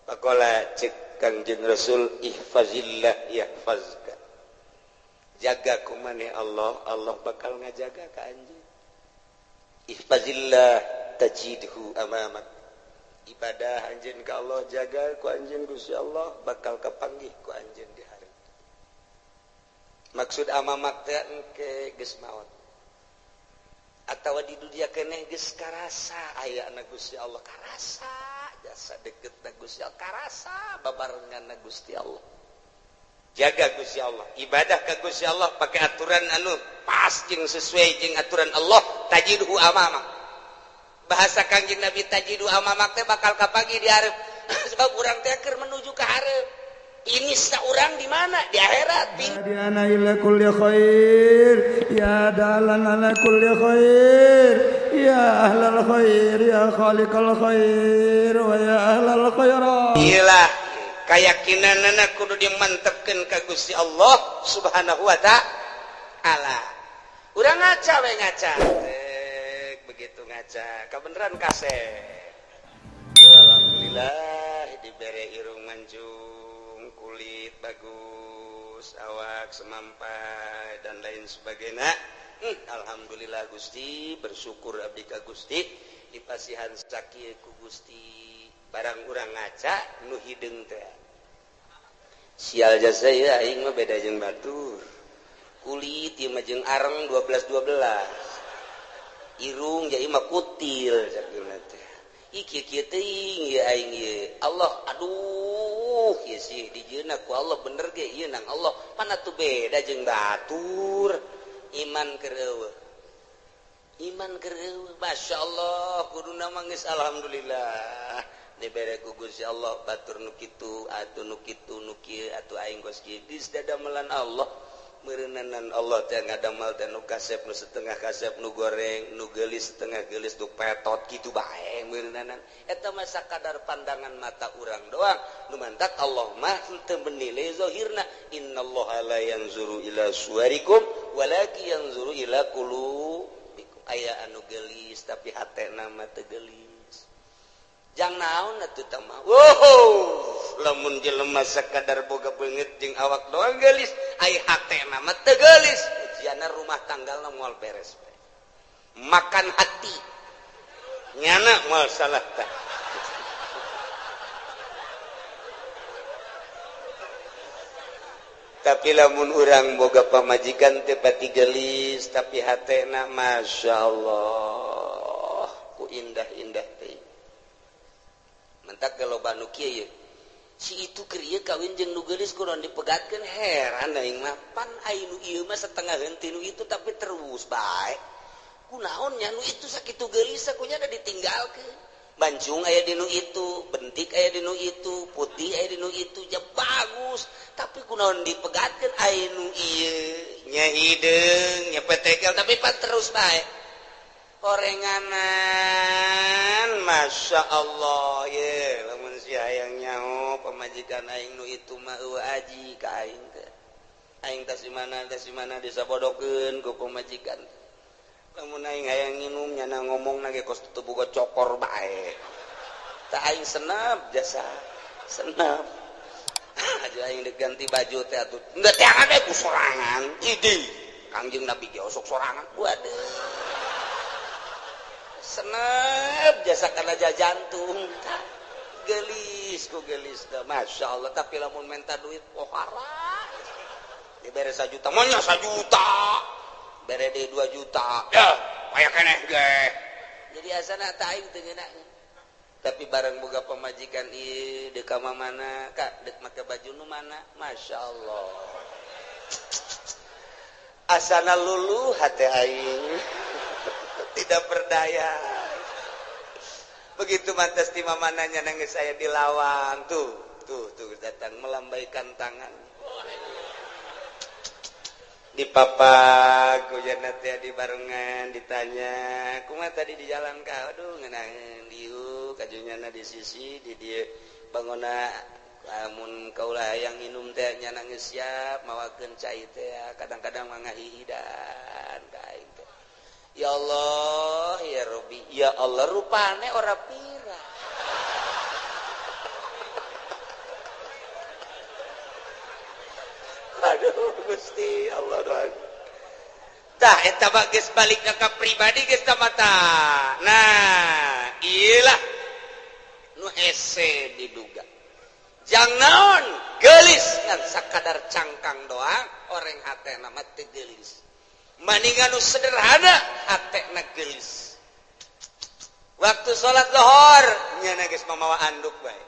Pakola cek Kangjeng Rasul ihfazillah yahfazka. Jaga ku maneh Allah, Allah bakal ngajaga ka anjeun. Ihfazillah tajidhu amamak. Ibadah anjeun ka Allah jaga ku anjeun Gusti Allah bakal kapanggih ku anjeun di hari. Maksud amamak teh engke geus maot. Atawa di dunia keneh geus karasa aya na Gusti Allah karasa jasa deket na Gusti Allah karasa babarengan na Gusti Allah. Jaga Gusti Allah, ibadah ka Gusti Allah pakai aturan anu pas jeung sesuai jeung aturan Allah tajidhu amamak. Bahasa Kangjeng Nabi tajidu amamak teh bakal kapanggih di hareup. Sebab urang teh keur menuju ka hareup. Ini saurang di mana? Di akhirat. Ana ila kulli khair, ya dalan ala kulli khair, ya ahlal khair, ya khaliqal khair wa ya ahlal khairat. Iyalah keyakinanana kudu dimantepkeun ka Gusti Allah Subhanahu wa ta'ala. Urang ngaca we ngaca. Begitu ngaca, kebeneran kasep. Alhamdulillah dibere irung mancung, kulit bagus, awak semampai dan lain sebagainya. Alhamdulillah Gusti, bersyukur abdi ka Gusti, dipasihan sakieu ku Gusti. Barang urang ngaca nu hideung teh. Sial jasa ieu aing mah beda jeung batur. Kulit ieu mah jeung areng 12 12. Irung jadi mah kutil sakieu teh. Ih kieu teuing ieu aing ieu. Allah aduh ieu sih dijieunna ku Allah bener ge ieu nang Allah. Mana tuh beda jeung batur. Iman keur eueuh. Iman keur eueuh. Masyaallah kuduna mah geus alhamdulillah. Dibere ku Gusti Allah batur nu kitu atuh nu kitu nu kieu atuh aing geus kieu geus dadamelan Allah. Meureunanan Allah teh ngadamel teh nu kasep nu setengah kasep nu goreng nu geulis setengah geulis nu petot kitu bae meureunanan eta mah sakadar pandangan mata urang doang nu mantak Allah mah henteu menilai zahirna innallaha la yanzuru ila suwarikum walakin yanzuru ila qulubikum aya anu geulis tapi hatena mah teu geulis jang naon atuh tah mah wow lamun jelema sakadar boga beungeut jeung awak doang geulis ai hatena mah teu geulis ujianna rumah tanggalna moal beres makan hati nyana moal salah tah tapi lamun urang boga pamajikan teh pati geulis tapi hatena masyaallah ku indah-indah teh mentak kalau nu kieu ye si itu keur ieu kawin jeung nu geulis kudu dipegatkeun heran aing mah pan ai nu ieu mah setengah henteu nu itu tapi terus bae kunaon nya nu itu sakitu geulis kunya da ditinggalkeun bancung aya di nu itu bentik aya di nu itu putih aya di nu itu ja bagus tapi kunaon dipegatkeun ai nu ieu nya hideung nya petekel tapi pan terus bae orenganan Masya Allah ye lamun si hayang nyaho pamajikan aing nu itu mah eueuh aji ka aing teh aing tas di mana disabodokeun ku pamajikan lamun aing hayang nginum nyana ngomongna ge kos teu boga cokor bae tah aing senep jasa senep aja aing diganti baju teh atuh henteu teangan we ku sorangan idi Kangjeng Nabi ge osok sorangan waduh senep jasa kana jantung gelis ku gelis dah Masya Allah tapi lamun minta duit pohara dibere 1 juta monya 1 juta bere deui 2 juta ya aya keneh ge jadi asana tah aing teu ngeunah tapi bareng boga pamajikan ieu deuk ka mana ka deuk make baju nu mana Masya Allah asana luluh hate aing tidak berdaya. Begitu mantas di mamananya nangis saya di lawang tuh tuh tuh datang melambaikan tangan di papak hujan teh di barengan ditanya kumaha tadi di jalan ka aduh ngeunaheun dieu kajunyana di sisi di dieu bangona lamun kaula hayang minum teh nya nangis siap mawakeun cai teh kadang-kadang mah ngahihidan ka aing teh. Ya Allah, ya Rabbi, ya Allah rupane ora pira. Aduh Gusti Allah doa. Tah eta mah geus balik ka pribadi geus tah mata. Nah, iyalah nu hese diduga. Jang naon geulis ngan sakadar cangkang doang orang hatena mah teu geulis. Maningan nu sederhana hatena geulis. Waktu salat lohor nyana geus mamawa anduk bae.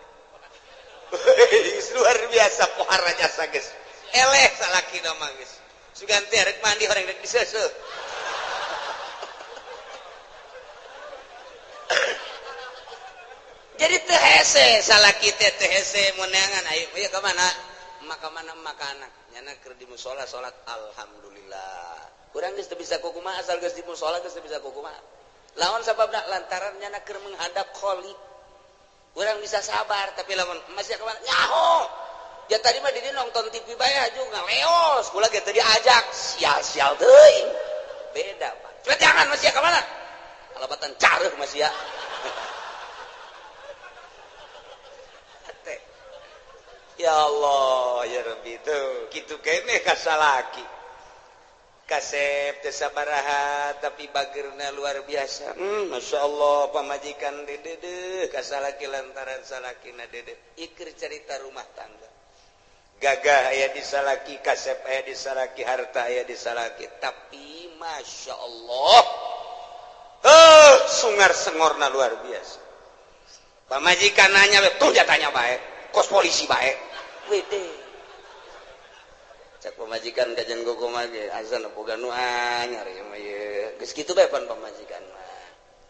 Luar biasa pohara jasa geus. Eleh salaki mah geus. Sugan teh rek mandi orang rek diseuseuh. Jadi teu hese salaki teh teu hese meunangan ayo ieu ka mana? Maka mana maka anak nyana keur di musala salat alhamdulillah. Urang geus teu bisa kukumaha asal geus di musala geus teu bisa kukumaha. Lawan sababna lantaran nyana keur menghadap Khalik. Urang bisa sabar tapi lamun masih ka mana? Nyaho. Ya tadi mah di nonton TV bae juga leos, kula ge teu diajak, sial-sial teuing. Beda, Pak. Coba jangan masih ka mana? Kalabatan careuh masih ya. Ya Allah, ya Rabbi tuh, kitu keneh ka salaki. Kasep teu sabaraha tapi bageurna luar biasa. Masya Allah pamajikan dedeuh ka salaki lantaran salakina dedeuh. Iker cerita rumah tangga. Gagah aya di salaki, kasep aya di salaki, harta aya di salaki, tapi masya Allah, sungar sengorna luar biasa. Pamajikan nanya, tuh jatanya bae, kos polisi bae, wede. Cak pamajikan kajian gogo mage, azan boga nu anyar ieu mah ieu. Geus kitu bae pan pamajikan mah.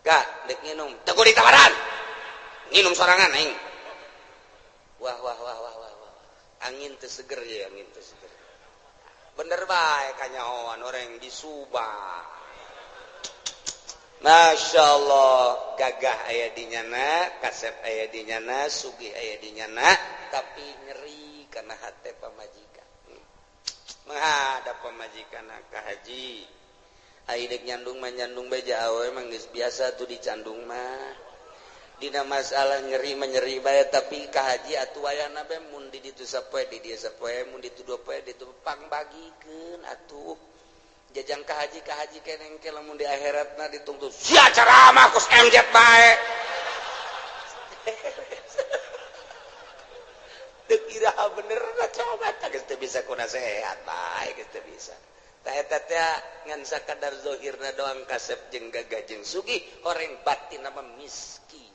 Kak, dek nginum, teu kudu ditawaran. Nginum sorangan aing. Wah wah wah wah wah. Angin teu seger ya, angin teu seger. Bener bae kanyahoan orang di Subang. Masya Allah, gagah aya di nyana, kasep aya di nyana, sugih aya di nyana, tapi nyeri karena hate pamajikan. Menghadap pamajikan ka haji. Ai deuk nyandung mah nyandung bae awewe mah geus biasa tuh dicandung mah. Dina masalah nyeri menyeri bae tapi ka haji atuh wayana bae mun di ditu sapoe di dieu sapoe mun ditu dua poe ditu pangbagikeun atuh jajang ka haji keneng ke lamun di akhiratna dituntut sia ceramah kos MZ bae deuk iraha bener na coba tah geus teu bisa ku nasehat bae geus teu bisa tah eta teh ngan sakadar zahirna doang kasep jeung gagah jeung sugih horeng batin mah miskin.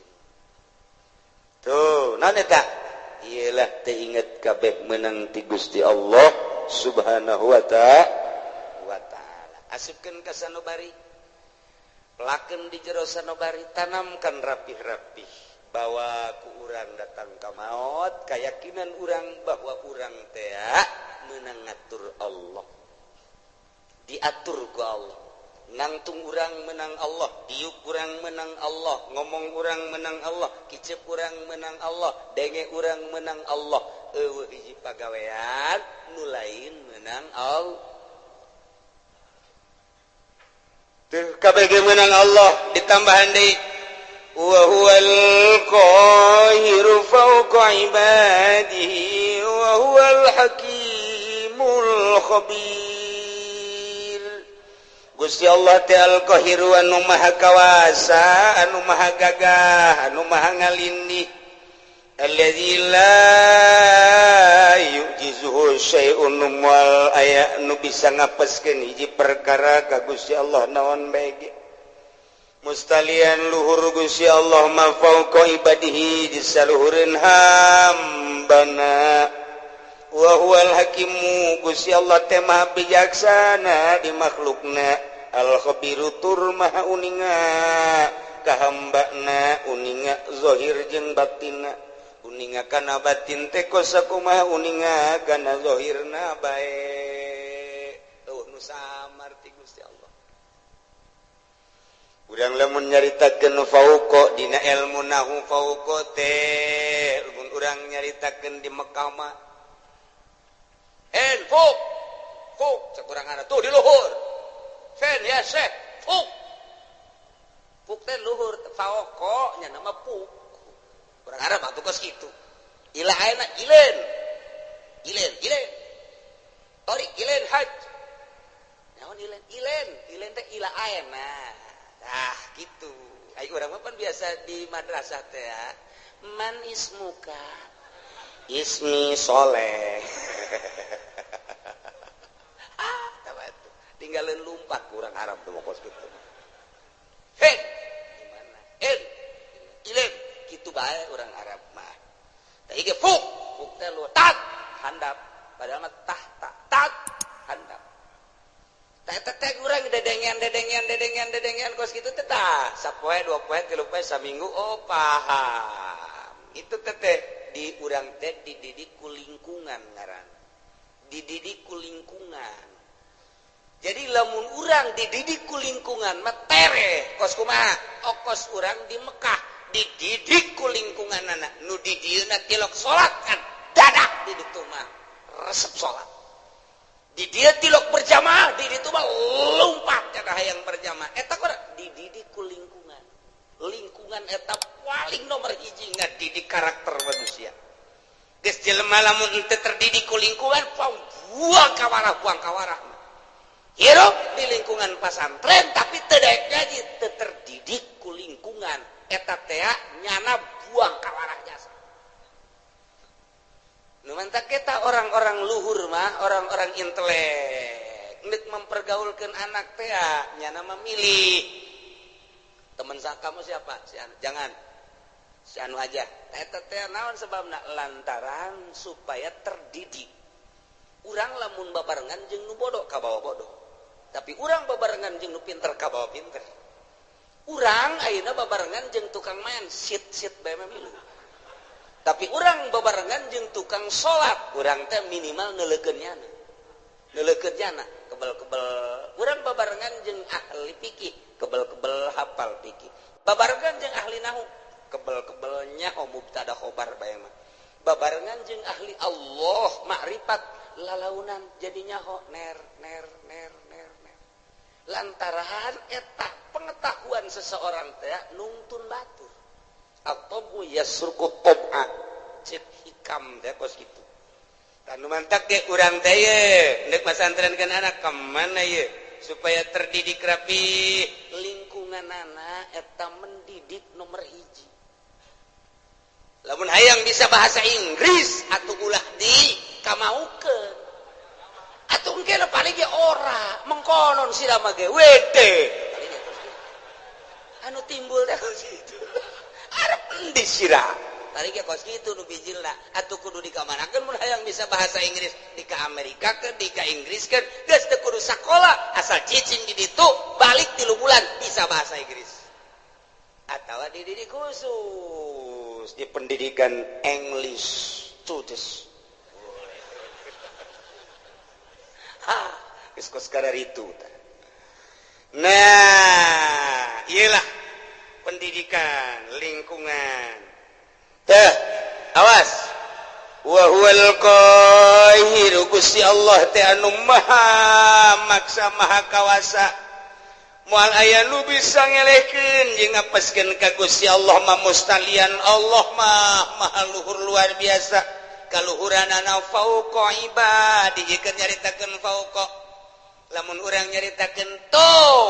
Tuh, naon eta? Iyalah teu inget kabeh meunang ti Gusti Allah Subhanahu wa ta'ala. Asupkeun ka sanubari. Pelakeun di jero sanubari, tanamkan rapih-rapih bahwa ku urang datang ka maot, kayakinan urang bahwa urang teh meunang ngatur Allah. Diatur ku Allah. Nangtung urang menang Allah, diuk urang menang Allah, ngomong urang menang Allah, kicep urang menang Allah, denge urang menang Allah. Eueuh hiji pagawean nu lain menang Allah. Teu kabeh ge menang Allah ditambahan deui wa huwal qahiru fawqa ibadihi wa huwal hakimul khabir. Gusti Allah teh al-Qahiru anu maha kawasa, anu maha gagah, anu maha ngalindih. Allazi la yu'jizuhu syai'un wal aya nu bisa ngapeskeun hiji perkara ka Gusti Allah naon bae ge. Mustalian luhur Gusti Allah ma fauqa ibadihi di saluhureun hambana. Wa huwal hakimu Gusti Allah teh maha bijaksana di makhlukna, al khabiru tur maha uninga ka hambana, uninga zahir jeung batinna, uninga kana batin teh kos sakumaha uninga kana zahirna bae. Eueuh nu samar ti Gusti Allah. Urang lamun nyaritakeun fauqa dina ilmu nahu fauqa teh lamun urang nyaritakeun di Mekah mah en fuk fuk sakurangan tuh di luhur fen ya syekh fuk fuk teh luhur fauqa nya nama fuk urang Arab atuh kos kitu ila ayeuna ilen ilen ilen Torik ilen haj. Naon ilen? Ilen, ilen teh ila aen. Nah, ah gitu. Ai urang mah pan biasa di madrasah teh ya. Man ismuka? Ismi Soleh. Ah, tahu tinggalin lumpat kurang Arab tuh kos gitu. Hei, gimana? Ilen, gitu bae orang Arab mah. Tah ieu fuk, fuk teh lu tat handap, padahal mah tah tak tat handap. Tah eta teh urang dedengean dedengean dedengean dedengean kos kitu teh tah sapoe dua poe tilu poe saminggu oh paham. Itu teh teh di urang teh dididik ku lingkungan ngaran. Dididik ku lingkungan. Jadi lamun urang dididik ku lingkungan mah tereh kos kumaha? Okos urang di Mekah dididik ku lingkunganana nu di dieuna tilok salat kan dadak di ditu mah resep salat. Di dieu tilok berjamaah di ditu mah lompat kana hayang berjamaah. Eta kurang dididik ku lingkungan. Lingkungan eta paling nomor hiji ngadidik karakter manusia. Geus jelema lamun henteu terdidik ku lingkungan buang kawarah buang kawarah. Hirup di lingkungan pasantren tapi teu daek ngaji teu terdidik ku lingkungan eta teh nyana buang kawarah jasa. Nu mantak kita orang-orang luhur mah orang-orang intelek nek mempergaulkeun anak teh nyana memilih teman kamu siapa? Si anu. Jangan si anu aja. Eta teh naon sebabna lantaran supaya terdidik. Urang lamun babarengan jeung nu bodoh kabawa bodoh. Tapi urang babarengan jeung nu pinter kabawa pinter. Urang ayeuna babarengan jeung tukang main sit-sit bae mah milu. Tapi urang babarengan jeung tukang salat, urang teh minimal neuleukeun nyana. Neuleukeun nyana, kebel-kebel. Urang babarengan jeung ahli fikih, kebel-kebel hafal fikih. Babarengan jeung ahli nahu, kebel-kebel nyaho mubtada khobar bae mah. Babarengan jeung ahli Allah makrifat lalaunan jadi nyaho ner ner ner ner ner. Lantaran eta pengetahuan seseorang teh nungtun batur. Atau yasruku tob'a cek hikam teh kos kitu. Tanu mantak ge urang teh ye nek masantrenkeun anak ka mana ye supaya terdidik rapi lingkungan anak eta mendidik nomor hiji. Lamun hayang bisa bahasa Inggris atuh ulah di kamaukeun. Atuh engke paling ge ora mengkonon sira mah ge wede. Anu timbul teh kos kitu. Arep endi sira? Tadi ge kos kitu nu bijilna atuh kudu dikamanakeun mun hayang bisa bahasa Inggris di ka Amerika keun di ka Inggris keun geus teu kudu sakola asal cicing di ditu balik 3 bulan bisa bahasa Inggris. Atawa dididik khusus di pendidikan English students. Ha, geus kos kararitu. Nah, iyalah pendidikan lingkungan. Teh, awas. Wa huwal qahiru Gusti Allah teh anu maha maksa maha kawasa. Moal aya nu bisa ngelehkeun jeung ngapeskeun ka Gusti Allah mah mustalian Allah mah maha luhur luar biasa. Kaluhuranana fauqa ibadi jikeun nyaritakeun fauqa. Lamun urang nyaritakeun tuh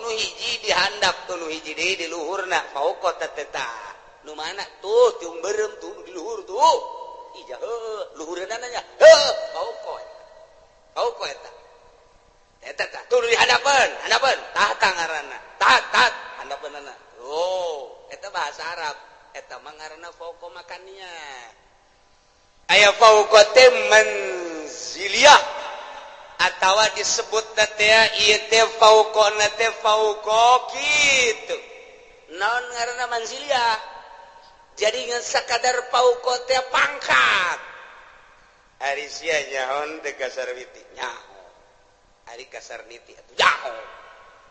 nu hiji dihandap tuh nu hiji deui di luhurna fauqa teh tah. Nu mana tuh tiung beureum tuh di luhur tuh. Ija heuh luhureunana nya heuh fauqa. Fauqa eta. Eta tah tuh di handapeun, handapeun tahta ngaranna. Taht taht handapeunana. Oh, eta bahasa Arab. Eta mah ngaranna fauqa makannya. Aya fauqa teh manziliyah atawa disebut teh ieu teh fauqana teh fauqa kitu. Naon ngaranna manziliyah? Jadi ngan sakadar fauqa teh pangkat. Ari sia nyaon teh ka Sarwiti nyaho. Ari ka Sarniti atuh jauh.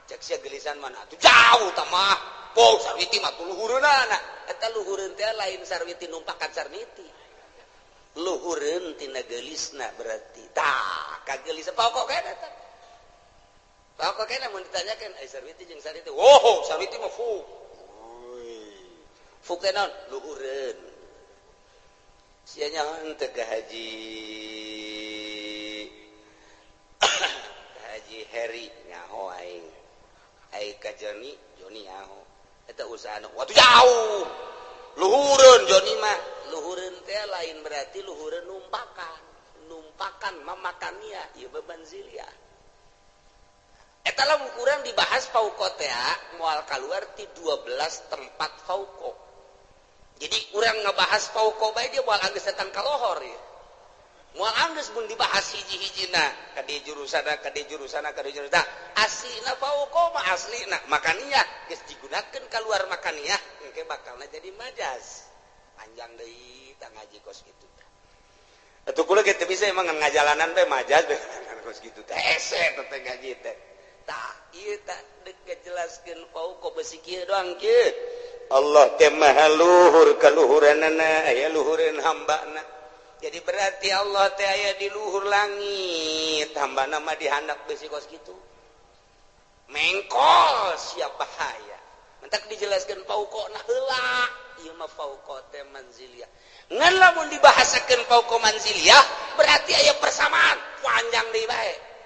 Cek sia gelisan mana atuh jauh tah mah. Po Sarwiti mah tuh luhureunana. Eta luhureun teh lain Sarwiti numpakan Sarniti. Luhureun tina geulisna berarti. Tah, kagelis pokok kene eta. Pokok kene mun ditanyakeun ai Sarwiti jeung Sarniti. Wow, Sarwiti mah fu. Fu teh naon? Luhureun. Sia nyaho teh ka Haji Harry nyaho aing. Ai ka Joni, Joni nyaho. Eta usaha waktu jauh. Luhureun Joni mah, luhureun teh lain berarti luhureun numpakan. Numpakan mamakania ieu manziliyah. Eta lamun kurang dibahas fauqo teh moal kaluar ti 12 tempat fauqo. Jadi urang ngebahas fauqo bae dia moal anggeus datang ka lohor ya. Moal anggeus mun dibahas hiji-hijina ka di jurusana ka di jurusana ka di jurusana. Aslina fauqo mah aslina makania geus digunakeun kaluar makania engke bakalna jadi majas. Panjang deui tah ngaji kos kitu. Atuh kula ge teu bisa emang ngajalanan teh majas bae kos kitu teh hese teh ngaji teh. Tah ieu tah deuk ngajelaskeun fauqo besi kieu doang kieu. Allah teh maha luhur kaluhuranana aya luhureun hambana. Jadi berarti Allah teh aya di luhur langit, hambana mah dihandap besi kos kitu. Mengkol siap bahaya. Mentak dijelaskeun fauqo na heula, ieu mah fauqo teh manziliyah. Ngan lamun dibahasakeun fauqo manziliyah berarti aya persamaan panjang deui bae.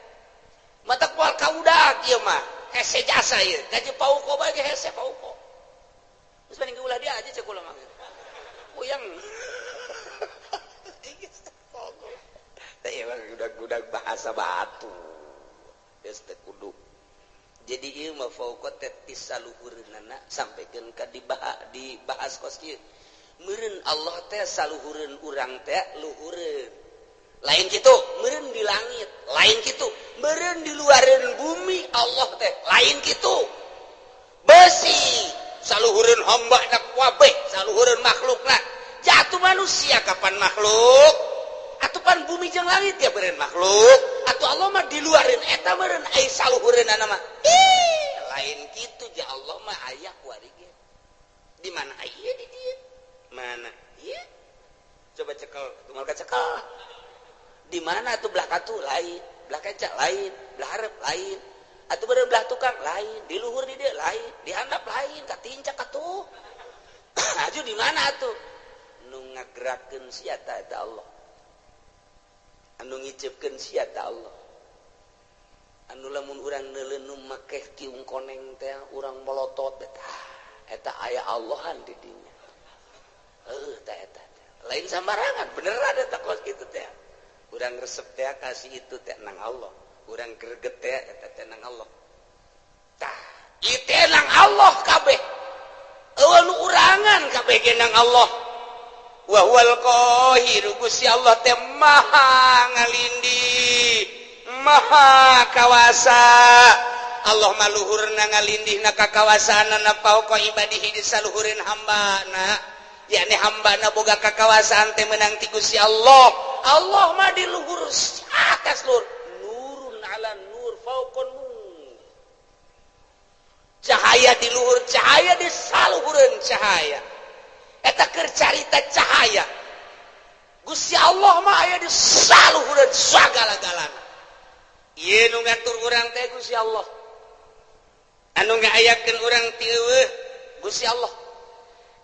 Matak moal kaudak ieu mah hese jasa ieu gaji fauqo bae ge hese fauqo. Geus mending ulah dia aja cek kula mah. Puyeng. Teh ieu mah gudag-gudag bahasa batu. Geus teu kudu. Jadi ieu mah fauqo teh ti saluhureunana sampikeun ka dibahas kos kieu. Meureun Allah teh saluhureun urang teh luhureun. Lain kitu, meureun di langit, lain kitu, meureun di luareun bumi Allah teh, lain kitu. Besi saluhureun hamba na kabeh, saluhureun makhlukna. Jatuh manusia kapan makhluk? Atuh pan bumi jeung langit ya meureun makhluk. Atuh Allah mah di luareun eta meureun ai saluhureunana mah. Ih, lain kitu ja Allah mah aya kuari ge. Di mana aya di dieu? Mana? Ieu. Coba cekel, tunggal ka cekel. Di mana tuh belah katu lain, belah kencak lain, belah hareup lain, atuh beureum belah tukang lain, di luhur di dieu lain, di handap lain, katincak atuh. Aju di mana atuh? Nu ngagerakeun sia ta eta Allah. Anu ngiceupkeun sia ta Allah. Anu lamun urang neuleun nu make tiung koneng teh urang molotot eta. Eta aya Allahan di dinya. Heuh ta eta. Lain sambarangan, beneran eta kos kitu teh. Urang resep teh kasih itu teh nang Allah, urang greget teh eta teh nang Allah. Tah, ieu teh nang Allah kabeh. Eueuh nu urangan kabeh ge nang Allah. Wa huwal qahiru, Gusti Allah teh maha ngalindih, maha kawasa. Allah mah luhurna ngalindihna ka kawasaanana fauqa ibadihi di saluhureun hambana. Yakni hambana boga kakawasaan teh menang ti Gusti Allah. Allah mah di luhur atas luhur, nurun ala nur fauqon nur. Cahaya di luhur cahaya di saluhureun cahaya. Eta keur carita cahaya. Gusti Allah mah aya di saluhureun sagala-galana. Ieu nu ngatur urang teh Gusti Allah. Anu ngaayakeun urang ti eueuh Gusti Allah.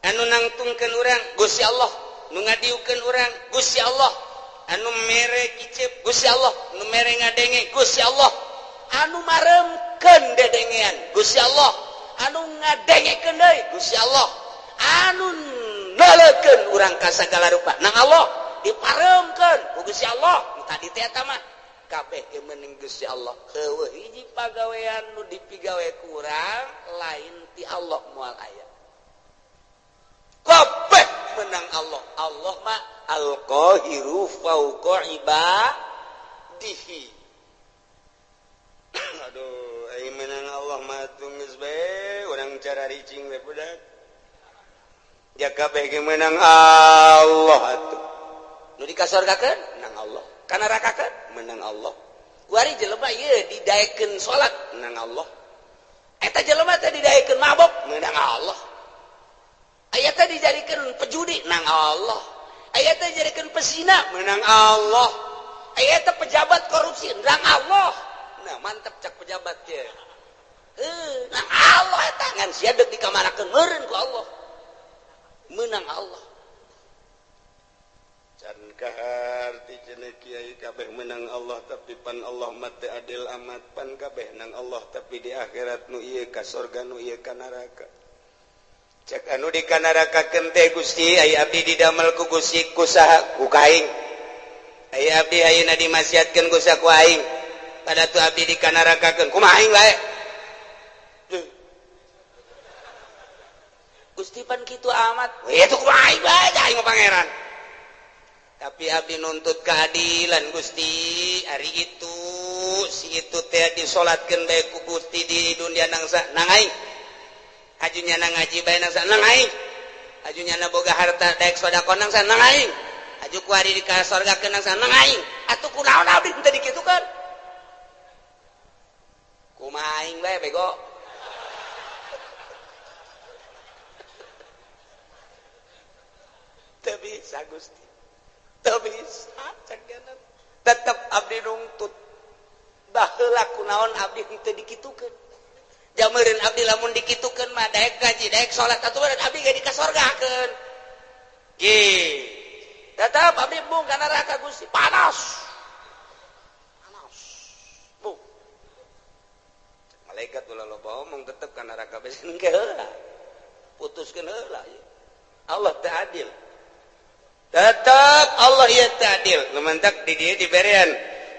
Anu nangtungkeun urang Gusti Allah, nu ngadiukeun urang Gusti Allah, anu mere kicep Gusti Allah, nu mere ngadenge Gusti Allah, anu maremkeun dedengean Gusti Allah, anu ngadengekeun deui Gusti Allah, anu neuleukeun urang ka sagala rupa nang Allah diparemkeun ku Gusti Allah. Nu tadi teh eta mah kabeh ge meuning Gusti Allah. Eueuh hiji pagawean nu dipigawe ku urang lain ti Allah moal aya. Kabeh menang Allah. Allah mah al-qahiru fauqa ibadihi. Aduh, ai menang Allah mah geus bae urang cara ricing we budak. Ja kabeh ge menang Allah atuh. Nu dikasorgakeun menang Allah, ka nerakakeun menang Allah. Kuari jelema ieu didaekeun salat menang Allah. Eta jelema teh didaekeun mabok menang Allah. Aya teh dijadikeun pejudi nang Allah. Aya teh dijadikeun pesina menang Allah. Aya teh pejabat korupsi nang Allah. Nah, mantep cak pejabat ge. Nang Allah eta ngan sia deuk dikamanakeun meureun ku Allah. Menang Allah. Can kaharti cenah kiai kabeh menang Allah tapi pan Allah mah teu adil amat pan kabeh nang Allah tapi di akhirat nu ieu ka sorga nu ieu ka neraka. Cek anu di ka nerakakeun teh Gusti ai abdi didamel ku Gusti ku saha ku kaing. Ai abdi ayeuna dimaksiatkeun ku saha ku aing. Pada tu abdi di ka nerakakeun kumaha aing bae. Gusti pan kitu amat. Weh itu kumaha aing bae aing mah pangeran. Tapi abdi nuntut keadilan Gusti ari itu si itu teh disolatkeun bae ku Gusti di dunia nangsa nang aing. Hajunya nang ngaji bae nangsa nang aing. Hajunya na boga harta daek sedekah nangsa nang aing. Haju ku ari di ka sorgakeun nangsa nang aing. Atuh kunaon abdi teh dikitukeun? Kumaha aing bae bego. Teu bisa Gusti. Teu bisa tetep abdi nungtut baheula kunaon abdi henteu dikitukeun jameureun abdi lamun dikitukeun mah daek ngaji daek salat atuh abdi ge dikasorgakeun ge tetep abdi bung ka neraka Gusti panas panas bung malaikat ulah loba omong tetep ka neraka bae engke heula putuskeun heula Allah teh adil. Tetap Allah ya ta'dil. Lementak di dia diberian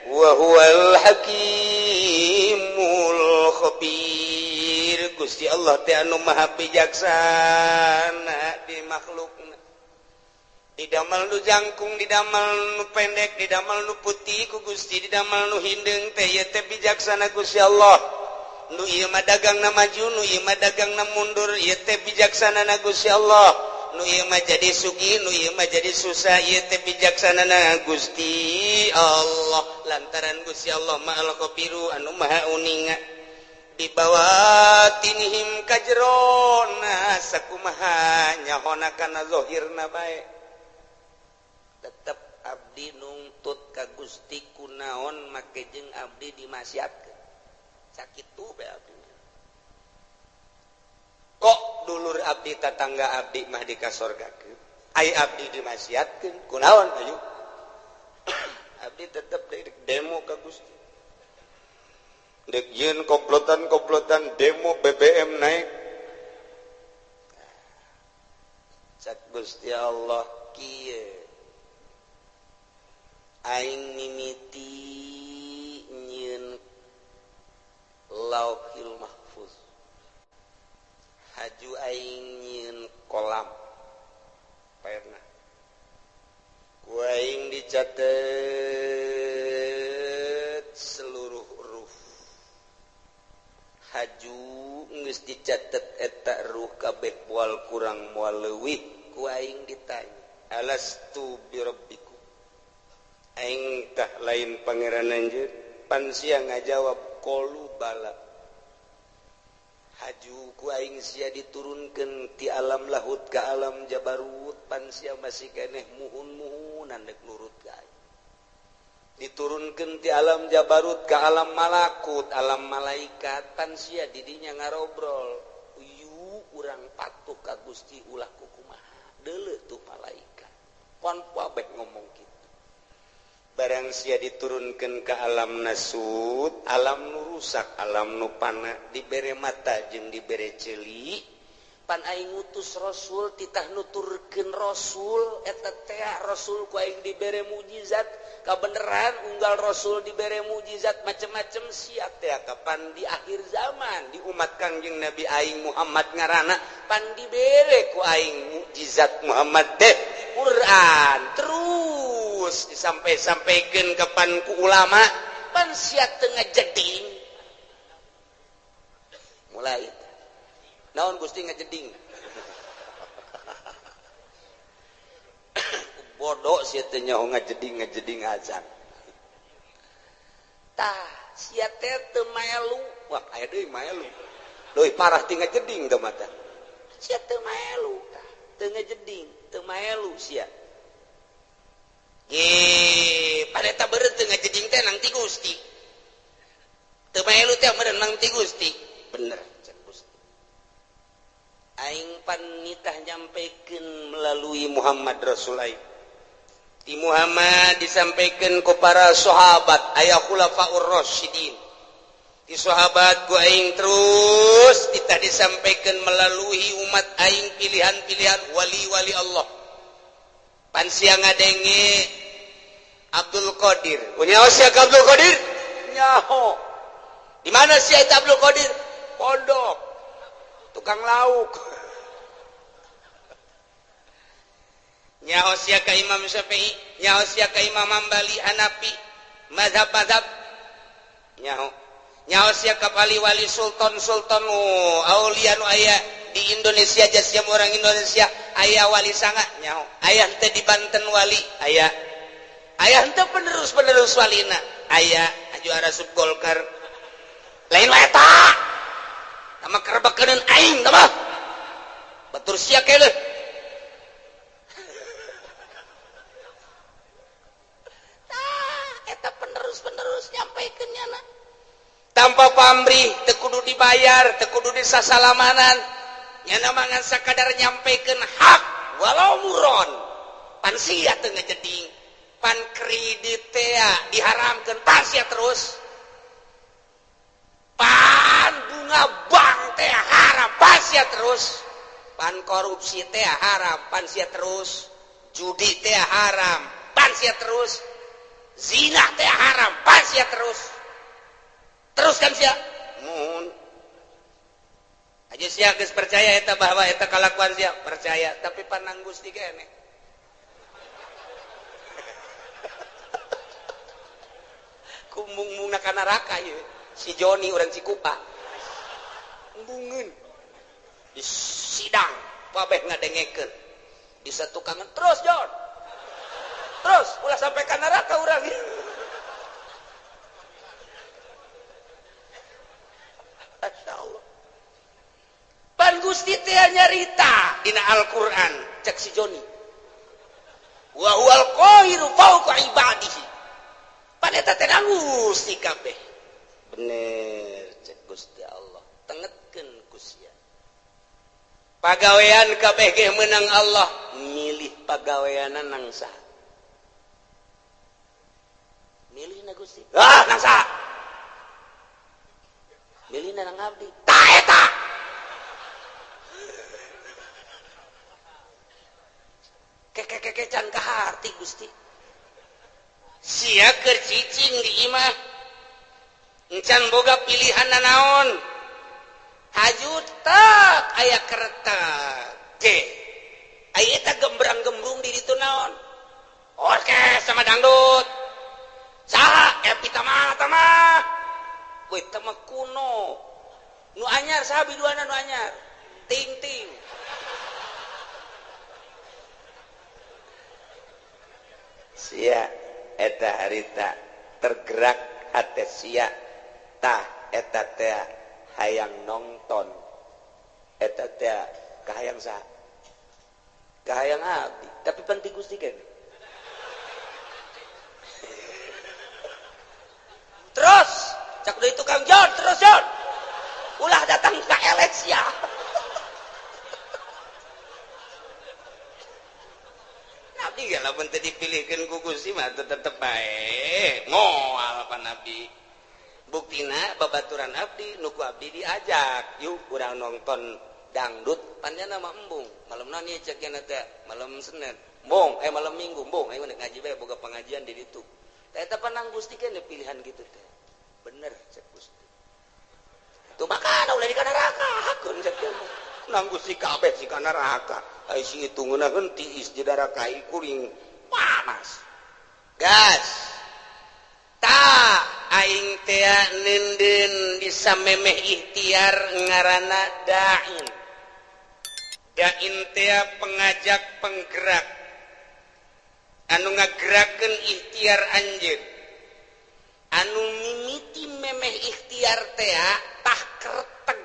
wa huwal hakimul khabir. Gusti Allah teh anu maha bijaksana di makhlukna. Didamel nu jangkung, didamel nu pendek, didamel nu putih ku Gusti, didamel nu hindeung teh ieu teh bijaksana Gusti Allah. Nu ieu mah dagangna maju, nu ieu mah dagangna mundur, ieu teh bijaksanana Gusti Allah. Nu ieu mah jadi sugih, nu ieu mah jadi susah, ieu teh bijaksanana Gusti Allah. Lantaran Gusti Allah Maha Khabiru anu maha uninga. Dibawatinihim kajrona sakumaha nyahona kana zahirna bae. Tetep abdi nungtut ka Gusti kunaon make jeung abdi dimaksiatkeun. Sakitu bae abdi. Kok dulur abdi tatangga abdi mah dikasorgakeun ai abdi dimaksiatkeun kunaon ayo abdi tetep demo ka Gusti dek yeun komplotan-komplotan demo BBM naik cak Gusti Allah kieu aing mimiti nyieun Lauhil Mahfuz haju aing nyieun kolam pernah ku aing dicatet seluruh huruf haju geus dicatet eta ruh kabeh moal kurang moal leuwih ku aing ditanya alastu birabbikum aing tah lain pangeran anjeun pan sia ngajawab qalu bala. Haju ku aing sia diturunkeun ti alam lahut ka alam jabarut pan sia masih keneh muhun-muhunan dek nurut ka aing. Diturunkeun ti alam jabarut ka alam malakut, alam malaikat pan sia didinya ngarobrol. Uyu urang patuh ka Gusti ulah kukumaha. Deuleu tuh malaikat. Pon kabeh ngomong kitu. Barang sia diturunkan ke alam nasut, alam nu rusak, alam nu pana, dibere mata jeung dibere ceuli, pan aing ngutus rasul titah nuturkeun rasul eta teh rasul ku aing dibere mukjizat, kabeneran unggal rasul dibere mukjizat macem-macem sia teh kapan di akhir zaman di umat Kangjeng Nabi aing Muhammad ngaranna pan dibere ku aing mukjizat Muhammad teh Quran terus disampai-sampaikan kapan ku ulama pan sia teu ngajeding mulai naon Gusti ngajeding bodoh sia teh nyaho ngajeding ngajeding azan tah sia teh teu maelu wah aya deui maelu leuwih parah ti ngajeding teh mata sia teu maelu tah teu ngajeding teu maelu sia. Ge, pada eta beureut teu ngajeding teh nang ti Gusti. Teu maelu teh meureun nang ti Gusti. Bener cek Gusti. Aing pan nitah nyampekeun melalui Muhammad Rasul aing. Di Muhammad disampaikan ku para sahabat aya khulafaur rasyidin. Di sahabat ku aing terus kita disampaikan melalui umat aing pilihan-pilihan wali-wali Allah. Pan sia ngadenge Abdul Qadir. Nyaho sia ka Abdul Qadir? Nyaho. Di mana sia eta Abdul Qadir? Pondok. Tukang lauk. Nyaho sia ka Imam Syafi'i, nyaho sia ka Imam Hambali, Hanafi, mazhab-mazhab. Nyaho. Nyaho sia ka wali-wali sultan-sultan aulia nu aya di Indonesia sia orang Indonesia aya wali sanga nyaho. Aya henteu di Banten wali, aya. Aya henteu penerus-penerus walina, aya aju arasup Golkar. Lain wae eta. Tama kerebekeun aing tama. Batur sia keuleuh. Penerus-penerus nyampaikan nyana tanpa pamrih teu kudu dibayar teu kudu disasalamanan nyana mangan sakadar nyampaikan hak walau muron pan sia teu ngejeding pan kredit teh diharamkeun pan sia terus pan bunga bank teh haram pan sia terus pan korupsi teh haram pan sia terus judi teh haram pan sia terus zina teh haram pas ya terus terus kan sia mun aja sia geus percaya eta bahwa eta kalakuan sia percaya tapi panang Gusti keneh kumbung-mungna ka neraka ieu si Joni urang Cikupa embungeun di sidang kabeh ngadengekeun di satukangan terus Jon terus ulah sampai ke neraka urang. Masya Allah. Pan Gusti teh nyarita dina Al-Qur'an cek si Joni. Wa huwal qahiru fawqa ibadihi. Pan eta teh Gusti kabeh. Bener cek Gusti Allah. Tengetkeun ku sia. Pagawean kabeh ge meunang Allah, milih pagaweanan nang saha? Milih na Gusti. Ah, nang saha? Milih na nang abdi. Ta eta. Keke-keke can kaharti Gusti. Sia keur cicing di imah. Encan boga pilihan nanaon. Haju tak aya kereta. Ge. Aya eta gembrang-gembrung di ditu naon? Orkes sama dangdut. Saha epi tama tama we tama kuno nu anyar saha biduana nu anyar ting ting sia eta harita tergerak hate sia tah eta teh hayang nonton eta teh kahayang saha kahayang abdi tapi penting Gusti keneh. Terus cak deui tukang Jon terus Jon ulah datang ka Alexia. Nabi ge lamun teu dipilihkeun ku Gusti mah tetep bae moal pa Nabi. Buktina babaturan abdi nu ku abdi diajak yuk urang nonton dangdut panjana mah embung malam nani cek teh malam Senin embung malam Minggu embung ayo ngaji bae boga pengajian di ditu. Eta panang Gusti kan pilihan gitu teh. Bener cek Gusti. Tuh makana ulah di kana neraka hakun cek nang Gusti kabeh si kana neraka. Ai si itu ngeunaheun tiis di neraka kuring panas. Gas. Ta aing teh neundeun bisa memeh ikhtiar ngaranna da'in. Da'in teh pengajak penggerak. Anu ngagerakeun ikhtiar anjeun anu mimiti memeh ikhtiar teh tah kerteg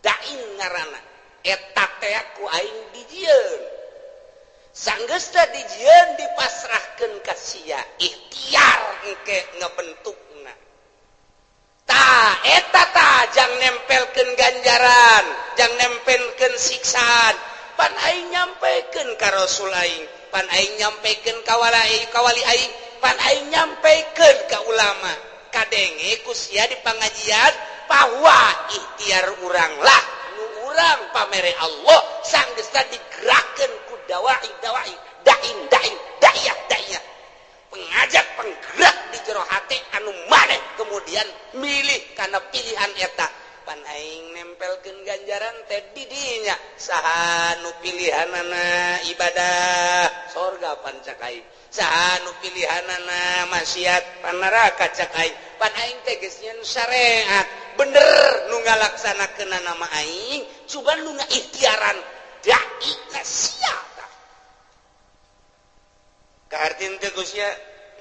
dain ngaranna eta teh ku aing dijieun sanggeusna dijieun dipasrahkeun ka sia ikhtiar engke ngebentukna tah eta tah jang nempelkeun ganjaran jang nempelkeun siksaan pan Pan aing nyampaikan ka Rasul aing, pan aing nyampaikan ka wali aing, pan aing nyampaikan ka ulama. Kadenge ku sia di pangajian bahwa ikhtiar urang lah nu urang pamere Allah sanggeusna digerakkeun ku dawai dawai, dain dain, da'iyah da'iyah, pengajak penggerak di jero hati anu maneh kemudian milih karena pilihan eta. Pan aing nempelkeun ganjaran teh di dinya. Saha nu pilihanana ibadah, sorga pan cak aing. Saha nu pilihanana maksiat, pan neraka cak aing. Pan aing teh geus nyieun syariat bener, nu ngalaksanakeun nama aing, cuman nu ngaikhtiaran dai na sia. Kahartin teh Gusti?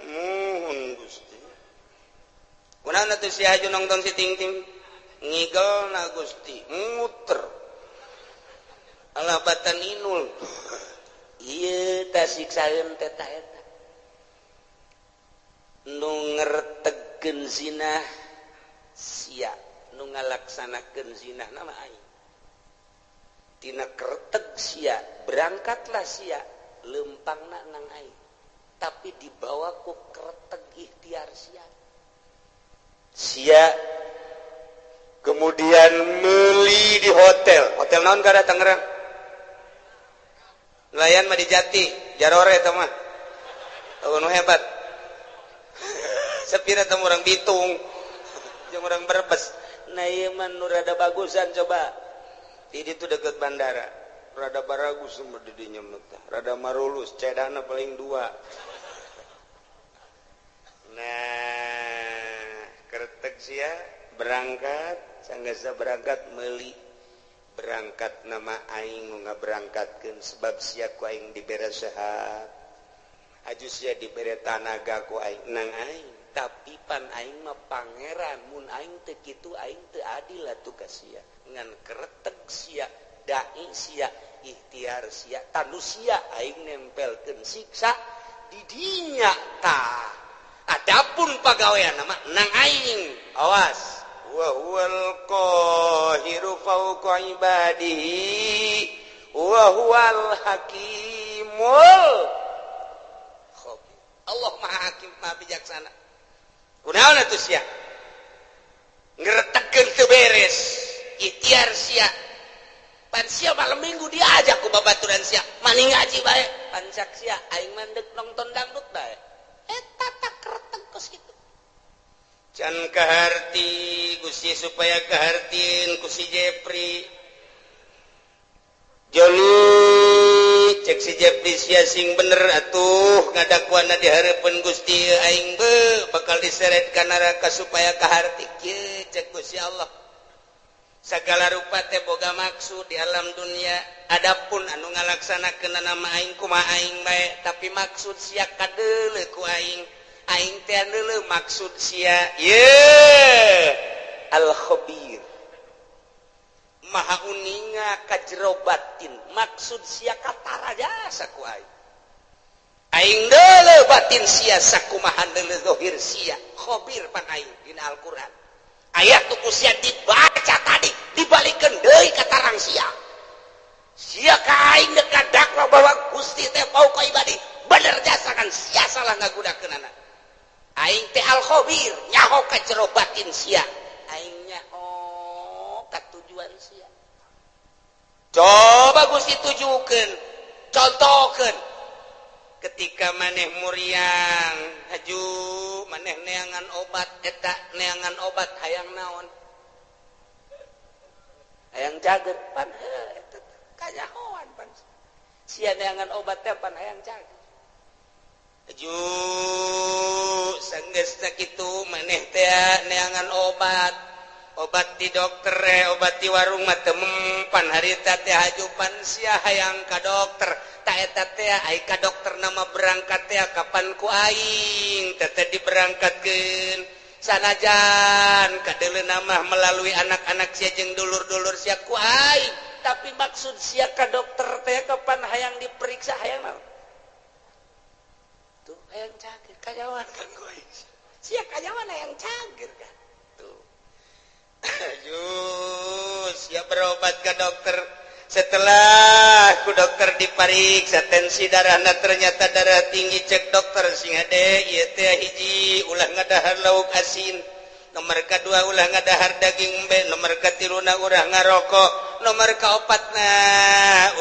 Muhun Gusti. Kunaon atuh sia aju nongton si Ting Ting? Ngigel na Gusti, muter alah batan inul. Ieu tah siksaeun teh ta eta nu ngertegkeun zinah sia, nu ngalaksanakeun zinah nama aing. Tina kerteg sia berangkatlah sia, lempangna nang aing, tapi dibawa ku kerteg ikhtiar sia. Sia kemudian meli di hotel. Hotel naon kada Tangerang? Nelayan mah di Jati, Jarore eta mah. Nu hebat. Sepira teh orang Bitung jeung orang Brebes. Nah ieu mah nu rada bagusan coba. Di ditu deket bandara. Rada baragus mah di dinya mah teh. Rada marulus, cedana paling dua. Nah, kertek sia berangkat, sanggeusna berangkat meuli, berangkat nama aing nu ngaberangkatkeun, sebab sia ku aing dibere sehat, aju sia dibere tanaga ku aing nang aing. Tapi pan aing mah pangeran, mun aing teu kitu aing teu adil atuh ka sia. Ngan kereteg sia, dai sia, ikhtiar sia, tanu sia aing nempelkeun siksa di dinya tah. Adapun pagawean mah nang aing, awas. Wa huwal qahiru fawqa ibadihi wa huwal hakimul khabir. Allah Maha Hakim, Maha Bijaksana. Kunaon atuh sia ngeretegkeun teu beres ikhtiar sia? Pan sia malam minggu diajak ku babaturan sia maning ngaji bae, pan cak sia aing mah deuk nonton dangdut bae. Eta tak kereteg kos kitu. Can kaharti Gusti, supaya kahartin ku si Jepri. Joni, cek si Jepri, sia sing bener atuh ngadakuana di hareupeun Gusti, aing be bakal diseret ka neraka. Supaya kaharti kieu, cek Gusti Allah, segala rupa teh boga maksud di alam dunia. Adapun anu ngalaksanakeun nama aing kumaha aing bae, tapi maksud sia kadeuleu ku aing. Aing teh deuleu maksud sia. Ye al khabir, maha uninga ka jero batin. Maksud sia katara jasa ku aing. Aing deuleu batin sia sakumaha deuleu zahir sia. Khabir pan aing. Dina Al-Qur'an ayat tu ku sia dibaca tadi, dibalikeun deui ka tarang sia. Sia ka aing deuk dakwa bahwa Gusti teh fauqa ibadi, bener jasa kan sia salah ngagunakeunana. Aing teh al khabir, nyaho ka jero batin sia, aing nyaho ka tujuan sia. Coba Gusti tujukeun, contohkeun, ketika maneh muriang haju, maneh neangan obat eta, neangan obat hayang naon? Hayang cager. Pan eta kanyahoan pan sia neangan obat teh pan hayang cager. Haju sanggeus kitu maneh teh neangan obat, obat di dokter, obat di warung mah teu mempan harita teh. Haju pan sia hayang ka dokter. Ta eta teh ai ka dokter nama berangkat teh kapan ku aing teh diberangkatkeun, sanajan kadeuleu nama melalui anak-anak sia jeung dulur-dulur sia ku aing, tapi maksud sia ka dokter teh kapan hayang diperiksa, hayang naon tuh? Hayang cager. Kanyahoan kan ku aing sia kanyahoan hayang cager kan tuh. Aduh, sia berobat ke dokter. Setelah ku dokter dipariksa tensi darahna ternyata darah tinggi, cek dokter sing hade ieu teh hiji ulah ngadahar lauk asin, nomor kedua ulah ngadahar daging embe, nomor katiluna ulah ngarokok, nomor kaopatna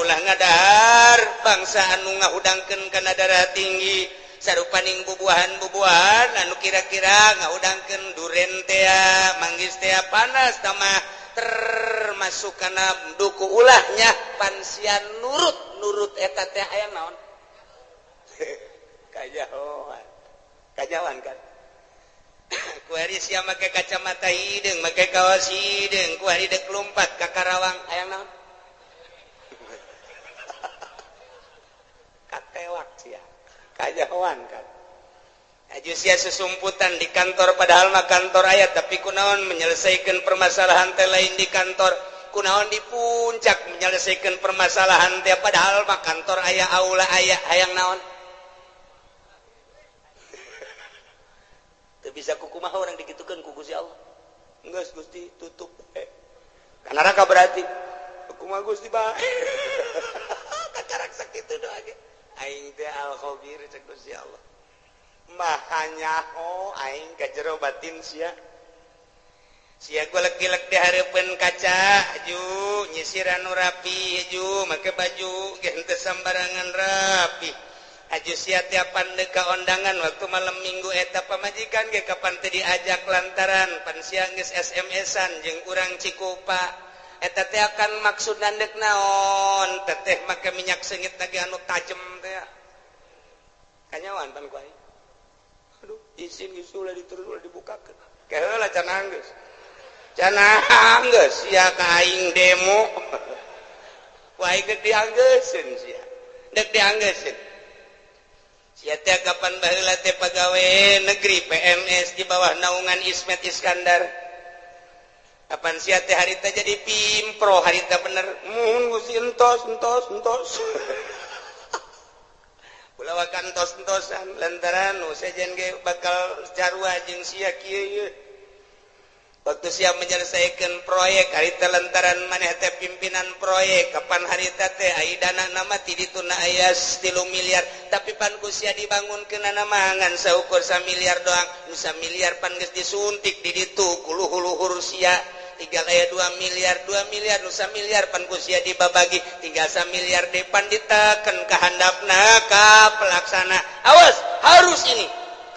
ulah ngadahar bangsa anu ngahudangkeun kana darah tinggi, sarupaning bubuahan-bubuahan anu kira-kira ngahudangkeun duren tea, manggis tea panas tamah termasuk kana duku ulahnya pansian nurut-nurut eta teh aya naon? Kajahoan. Kajahoan kan. Kuari sia make kacamata hideung, make kaos hideung, kuari deuk lumpat ka Karawang aya naon? Katewak sia. Kajahoan kan. Aju sia susumputan di kantor padahal mah kantor aya tapi kunaon menyelesaikan permasalahan teh lain di kantor, kunaon di puncak menyelesaikan permasalahan teh padahal mah kantor aya aula aya hayang naon? Teu bisa kukumaha orang dikitukeun ku Gusti Allah. Geus Gusti tutup ka neraka berarti. Kumaha Gusti bae. Kakarak sakitu doa ge. Aing teh al khabir cek Gusti Allah. Maha nyaho aing ka jero batin sia. Sia golek-golek di hareupeun kaca ju nyisiran nu rapi ju make baju ge henteu sambarangan rapi. Aju sia tiapan deuk ka ondangan waktu malam minggu eta pamajikan ge kapan teu diajak lantaran pan sia geus SMS-an jeung urang Cikupa. Eta teh akan maksudna deuk naon? Teteh make minyak seungit lagi anu tajem teh. Kanyawan pan ku aing. Aduh, izin geus ulah diterus ulah dibukakeun. Keheula can anggeus. Can anggeus sia ka aing demo. Ku aing geus dianggeuseun sia. Deuk dianggeuseun. Sia teh kapan baheula teh pagawe negeri PNS di bawah naungan Ismet Iskandar. Kapan sia teh harita jadi pimpro harita bener. Mun Gusti entos entos entos. Ulawakan tos-tosan lantaran nu sejen ge bakal carua jeung sia kieu ieu. Waktu sia menyelesaikan proyek harita lantaran maneh teh pimpinan proyek kapan harita teh ai dana nama ti dituna aya 3 miliar tapi pan ku sia dibangunkeunana mah ngan saukur 1 miliar doang nu 1 miliar pan geus disuntik di ditu ku luhur-luhur sia. Tinggal aya 2 miliar, 2 miliar, nu 1 miliar pan ku sia dibabagi, tinggal 1 miliar depan diteken ka handapna ka pelaksana. Awas, harus ini.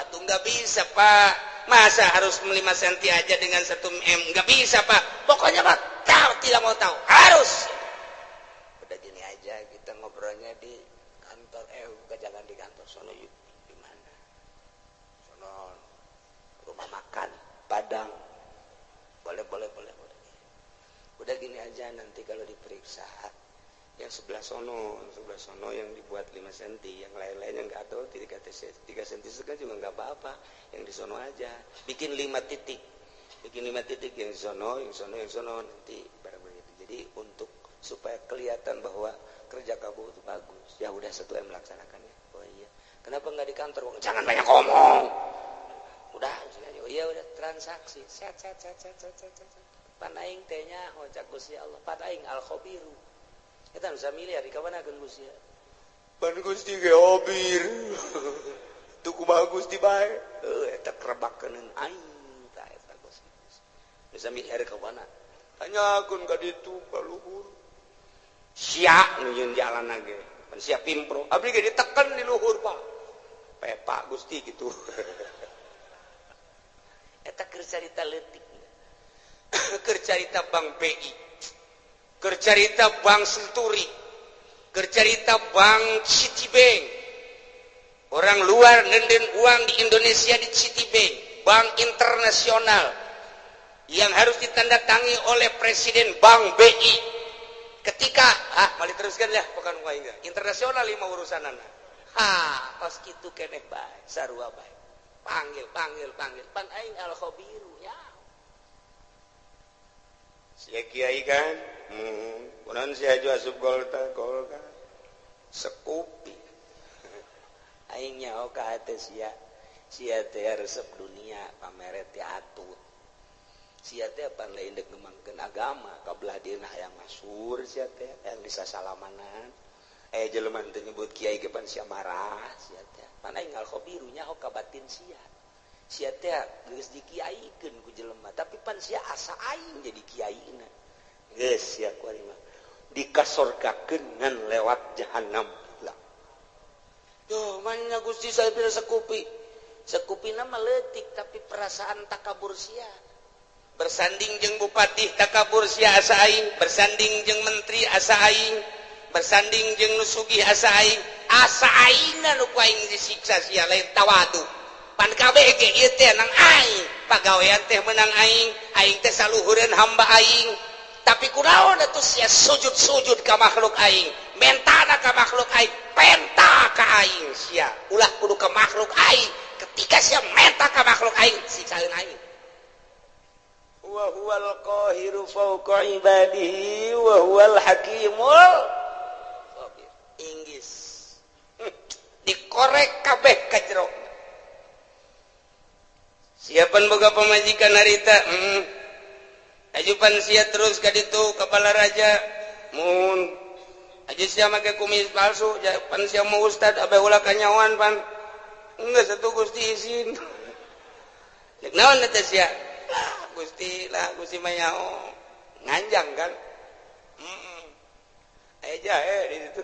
Atuh nggak bisa, Pak. Masa harus 5 cm aja dengan 1 m? Nggak bisa, Pak. Pokoknya Pak, tahu tidak mau tahu, harus. Udah gini aja kita ngobrolnya di kantor, bukan jangan di kantor sono yuk. Di mana? Sono rumah makan Padang. Boleh, boleh, boleh, boleh. Udah gini aja nanti kalau diperiksa yang sebelah sono yang dibuat 5 cm, yang lain-lain yang nggak atau 3 cm juga nggak apa-apa, yang di sono aja. Bikin 5 titik. Bikin 5 titik yang di sono, yang sono, yang sono nanti barang begitu. Jadi untuk supaya kelihatan bahwa kerja kamu itu bagus. Ya udah 1 M melaksanakannya. Oh iya. Kenapa nggak di kantor? Jangan banyak ngomong. Udah, oh iya udah transaksi. Set set set set set set. Pan aing teh nyaho cak Gusti Allah. Pan aing al khabiru. Eta nu samiliar di kamanakeun Gusti. Pan Gusti ge obir. Tuh kumaha Gusti bae. Heuh eta kerebakeun aing tah eta Gusti. Nu samiliar ka mana? Tanyakeun ka ditu ka luhur. Sia nu nyieun jalan ge. Pan sia pimpro. Abdi ge diteken di luhur, Pak. Pepak Gusti gitu. Eta keur carita leutik. Keur carita Bank BI. Keur carita Bank Senturi. Keur carita Bank Citibank. Orang luar nenden uang di Indonesia di Citibank, bank internasional yang harus ditandatangi oleh Presiden Bank BI. Ketika ah balik teruskan ya, bukan enggak. Internasional lima urusanana. Ha, kos kitu keneh bae, sarua bae. Panggil, panggil, panggil. Pan aing al khabiru ya. Sia kiai kan? Kunaon sia aju asup golta, golta. Sekupi. Aing nyaho ka hate sia. Sia teh resep dunia, pamere teh atut. Sia teh pan lain dek ngembangkeun agama ka belah dieuna, hayang masyhur sia teh, hayang disasalamanan. Eh, jelema teu nyebut kiai ge pan sia marah sia teh. Pan aing al khabiru, nyaho ka batin sia. Sia teh geus dikiaikeun ku jelema, tapi pan sia asa aing jadi kiaina. Geus sia kuari mah dikasorgakeun ngan lewat jahanam lah. Duh, mana Gusti, saya bila sekupi. Sekupina mah leutik, tapi perasaan takabur sia. Bersanding jeung bupati takabur sia asa aing, bersanding jeung menteri asa aing, bersanding jeung nu sugih asa aing, asa aingna nu ku aing disiksa sia lain tawadu. Pan kabeh ge ieu teh nang aing, pagawean teh menang aing, aing teh saluhureun hamba aing. Tapi kunaon atuh sia sujud-sujud ka makhluk aing, mentana ka makhluk aing, penta ka aing sia. Ulah kudu ka makhluk aing. Ketika sia menta ka makhluk aing, siksaeun aing. Wa huwal qahiru fawqa ibadihi wa huwal hakimul khabir. Inggis. Dikorek kabeh ka jero. Siapan boga pamajikan harita? Ajupan sia terus ka ditu ka Balaraja. Mun aja sia make kumis palsu, pan sia mau ustad abe ulah kanyawan pan. Enggak satu Gusti izin. Cek naon eta sia? Lah Gusti, lah Gusti mah nyaho. Nganjang kan? Heeh. Aya jahe di ditu.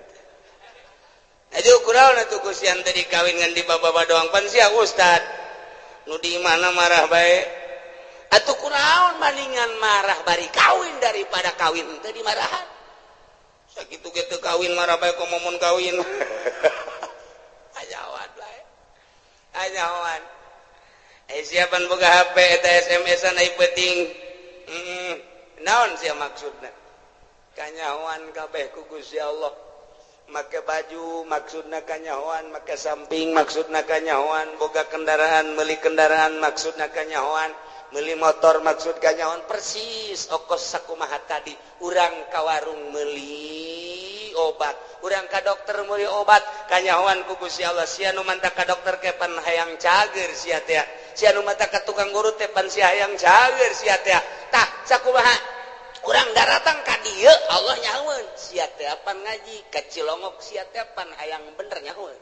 Aja kunaon atuh Gusti ante dikawin ngan di baba doang, pan sia ustad. Nu di mana marah bae. Atuh kunaon, maningan marah bari kawin daripada kawin teu dimarahan. Sakitu ge teu kawin marah bae, komo mun kawin. Ajawan bae. Ajawan. Eh, siapan boga HP eta SMS-an ai penting. Naon sia maksudna? Kanyahoan kabeh ku Gusti Allah. Make baju maksudna kanyahoan, make samping maksudna kanyahoan, boga kendaraan, meuli kendaraan maksudna kanyahoan, meuli motor maksud kanyahoan, persis okos sakumaha tadi. Urang ka warung meuli obat, urang ka dokter meuli obat, kanyahoan ku Gusti Allah. Sia nu manta ka dokter ke pan hayang cager sia teh. Sia nu manta ka tukang urut teh pan sia hayang cager sia teh. Tah, sakumaha urang daratang ka dieu, Allah nyahoeun sia teh pan ngaji ka Cilongok, sia teh pan hayang bener, nyahoeun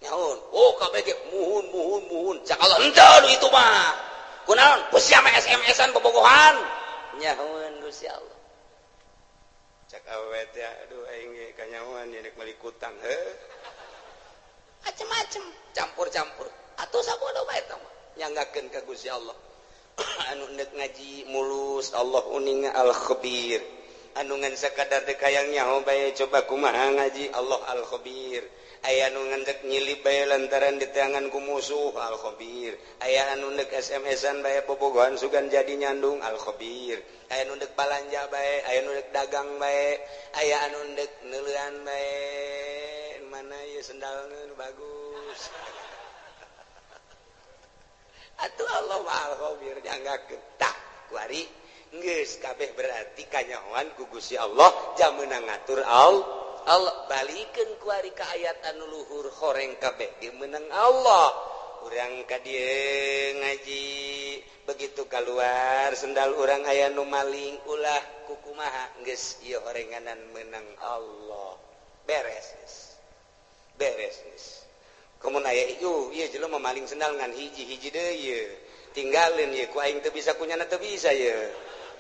nyahoeun. Oh, kabeh ge muhun muhun muhun. Cak Allah, henteu itu mah kunaon ku sia mah SMS-an bobogohan. Nyahoeun Gusti Allah. Cak awewe teh, aduh, aing ge kanyahoan nya rek meuli kutang heuh, macem-macem campur-campur atuh, sabodo bae eta mah nyanggakeun ka Gusti Allah. Anu ndek ngaji mulus, Allah uninga, al khabir. Anu ngan sakadar dek hayang nyaho bae, coba kumaha ngaji, Allah al khabir. Aya anu ngan dek nyilip bae lantaran diteangan ku musuh, al khabir. Aya anu ndek SMS-an bae, bobogohan sugan jadi nyandung, al khabir. Aya anu ndek balanja bae, aya anu ndek dagang bae, aya anu ndek neuleuan bae, mana ieu sendalna nu bagus. Atuh Allah al khabir, nyanggakeun. Tah, kuari geus kabeh berarti kanyahoan ku Gusti Allah, jam meunang ngatur Allah. Allah balikeun kuari ka ayat anu luhur, horeng kabeh ge meunang Allah. Urang ka dieu ngaji, begitu keluar sendal urang aya nu maling, ulah kukumaha, geus ieu horenganan meunang Allah, beres geus, beres geus. Komo aya ieu ieu jelema maling sendal ngan hiji, hiji deui ieu tinggalin ieu ku aing teu bisa, kunyana teu bisa ieu.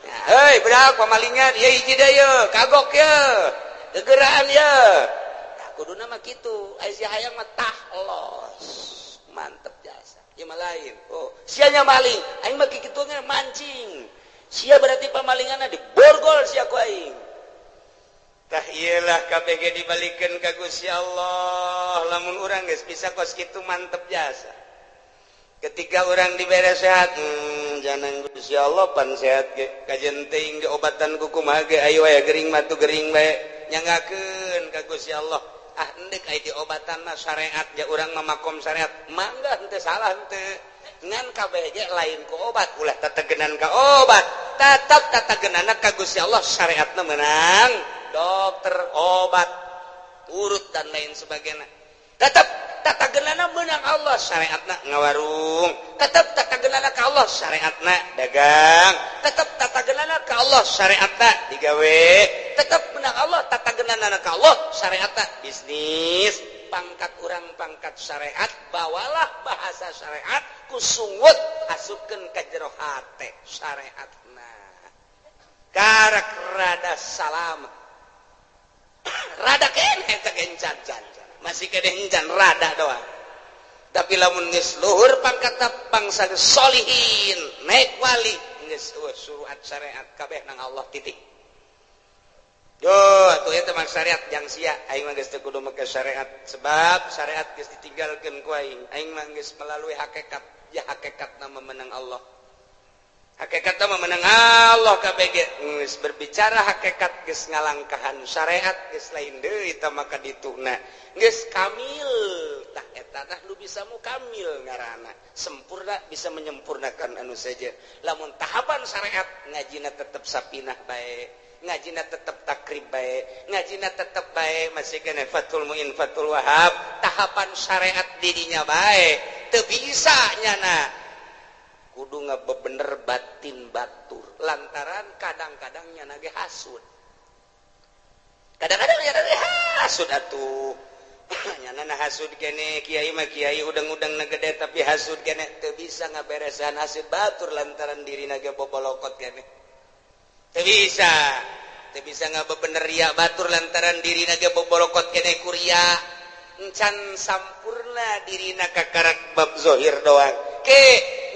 Hei budak pamalingan ieu, hiji deui ieu, kagok ieu, gegeraan ieu. Tah, kuduna mah kitu. Aya si hayang mah tah los mantep jasa ieu mah lain. Oh, sia nya maling, aing mah kitu mancing sia, berarti pamalinganna diborgol sia ku aing. Tah, iyalah KBG dibalikan ka Gusti Allah. Lamun urang geus bisa kos kitu, mantep jasa. Ketika orang dibere sehat, jangan Gusti Allah pan sehat ge kajen teuing diobatan ku kumaha ge, ayo aya gering mah tuh gering bae, nyanggakeun ka Gusti Allah. Ah, endek aya diobatan mah syariat ja, urang mah makom syariat, mangga, henteu salah henteu. Ngan kabeh ge lain ku obat, ulah tetegenan ka obat, tetep tetegenana ka Gusti Allah. Syariatna menang dokter, obat urut dan lain sebagainya, tetap. tatagenana meunang Allah syariatna ngawarung, tetep tatagenana ka Allah syariatna dagang, tetep tatagenana ka Allah syariatna digawe, tetep meunang Allah tatagenana ka Allah syariatna bisnis. Pangkat urang pangkat syariat, bawalah bahasa syariat ku sungut asupkeun ka jero hate syariatna. Karak rada salam, rada keneh teh encan can, masih keneh encan rada doang. Tapi lamun geus luhur pangkat bangsa solihin naik wali geus suruhat syariat kabeh nang Allah titik. Yo, atuh eta mah syariat jang sia, aing mah geus teu kudu make syariat sebab syariat geus ditinggalkeun ku aing. Aing mah geus melalui hakikat, ya hakikatna memenang Allah. Hakikatna memenang Allah kabeh ge geus berbicara hakikat geus ngalangkahan syariat geus lain deui eta maka dituna. Geus kamil tah eta tah nu bisa mukamil ngaranna, sempurna bisa menyempurnakan anu saja. Lamun tahapan syariat ngajina tetep sapinah bae, ngajina tetep takrib bae, ngajina tetep bae masih kena Fathul Muin Fathul Wahab, tahapan syariat dirinya bae teu bisa nyana kudu ngabebener batin batur lantaran kadang-kadang nyana ge hasud, kadang-kadang nyana ge hasud atuh nyana na hasud kene kiai mah kiai udang-udang na gede tapi hasud kene teu bisa ngaberesan hasud batur lantaran dirina ge bobolokot kene. Teu bisa ngabebener ria batur lantaran dirina ge bobolokot kene kuria encan sampurna dirina kakarak bab zohir doang. Ke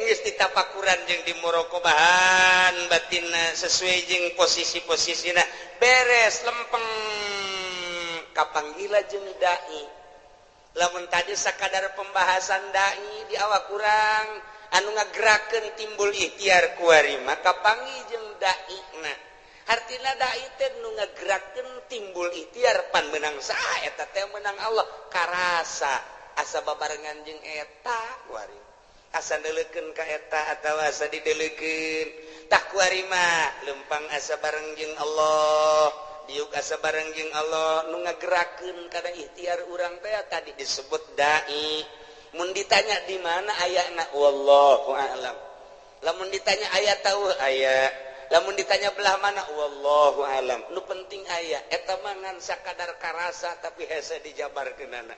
geus ditapakuran jeung dimuraqabahan batinna sesuai jeung posisi-posisina beres lempeng kapanggila jeung dai. Lamun tadi sakadar pembahasan dai di awak kurang anu ngagerakeun timbul ikhtiar kuari maka panggih jeung daina. Hartina dai teh nu ngagerakeun timbul ikhtiar pan meunang saha eta teh meunang Allah karasa asa babarengan jeung eta kuari asa neuleukeun ka eta atawa asa dideulekeun tah kuari mah lempang asa bareng jeung Allah diuk asa bareng jeung Allah nu ngagerakeun kana ikhtiar urang teh tadi disebut dai. Mun ditanya di mana ayana wallahu a'lam. Lamun ditanya aya tahu aya, lamun ditanya belah mana wallahu a'lam. Nu penting aya eta mah ngan sakadar karasa tapi hese dijabarkeunana.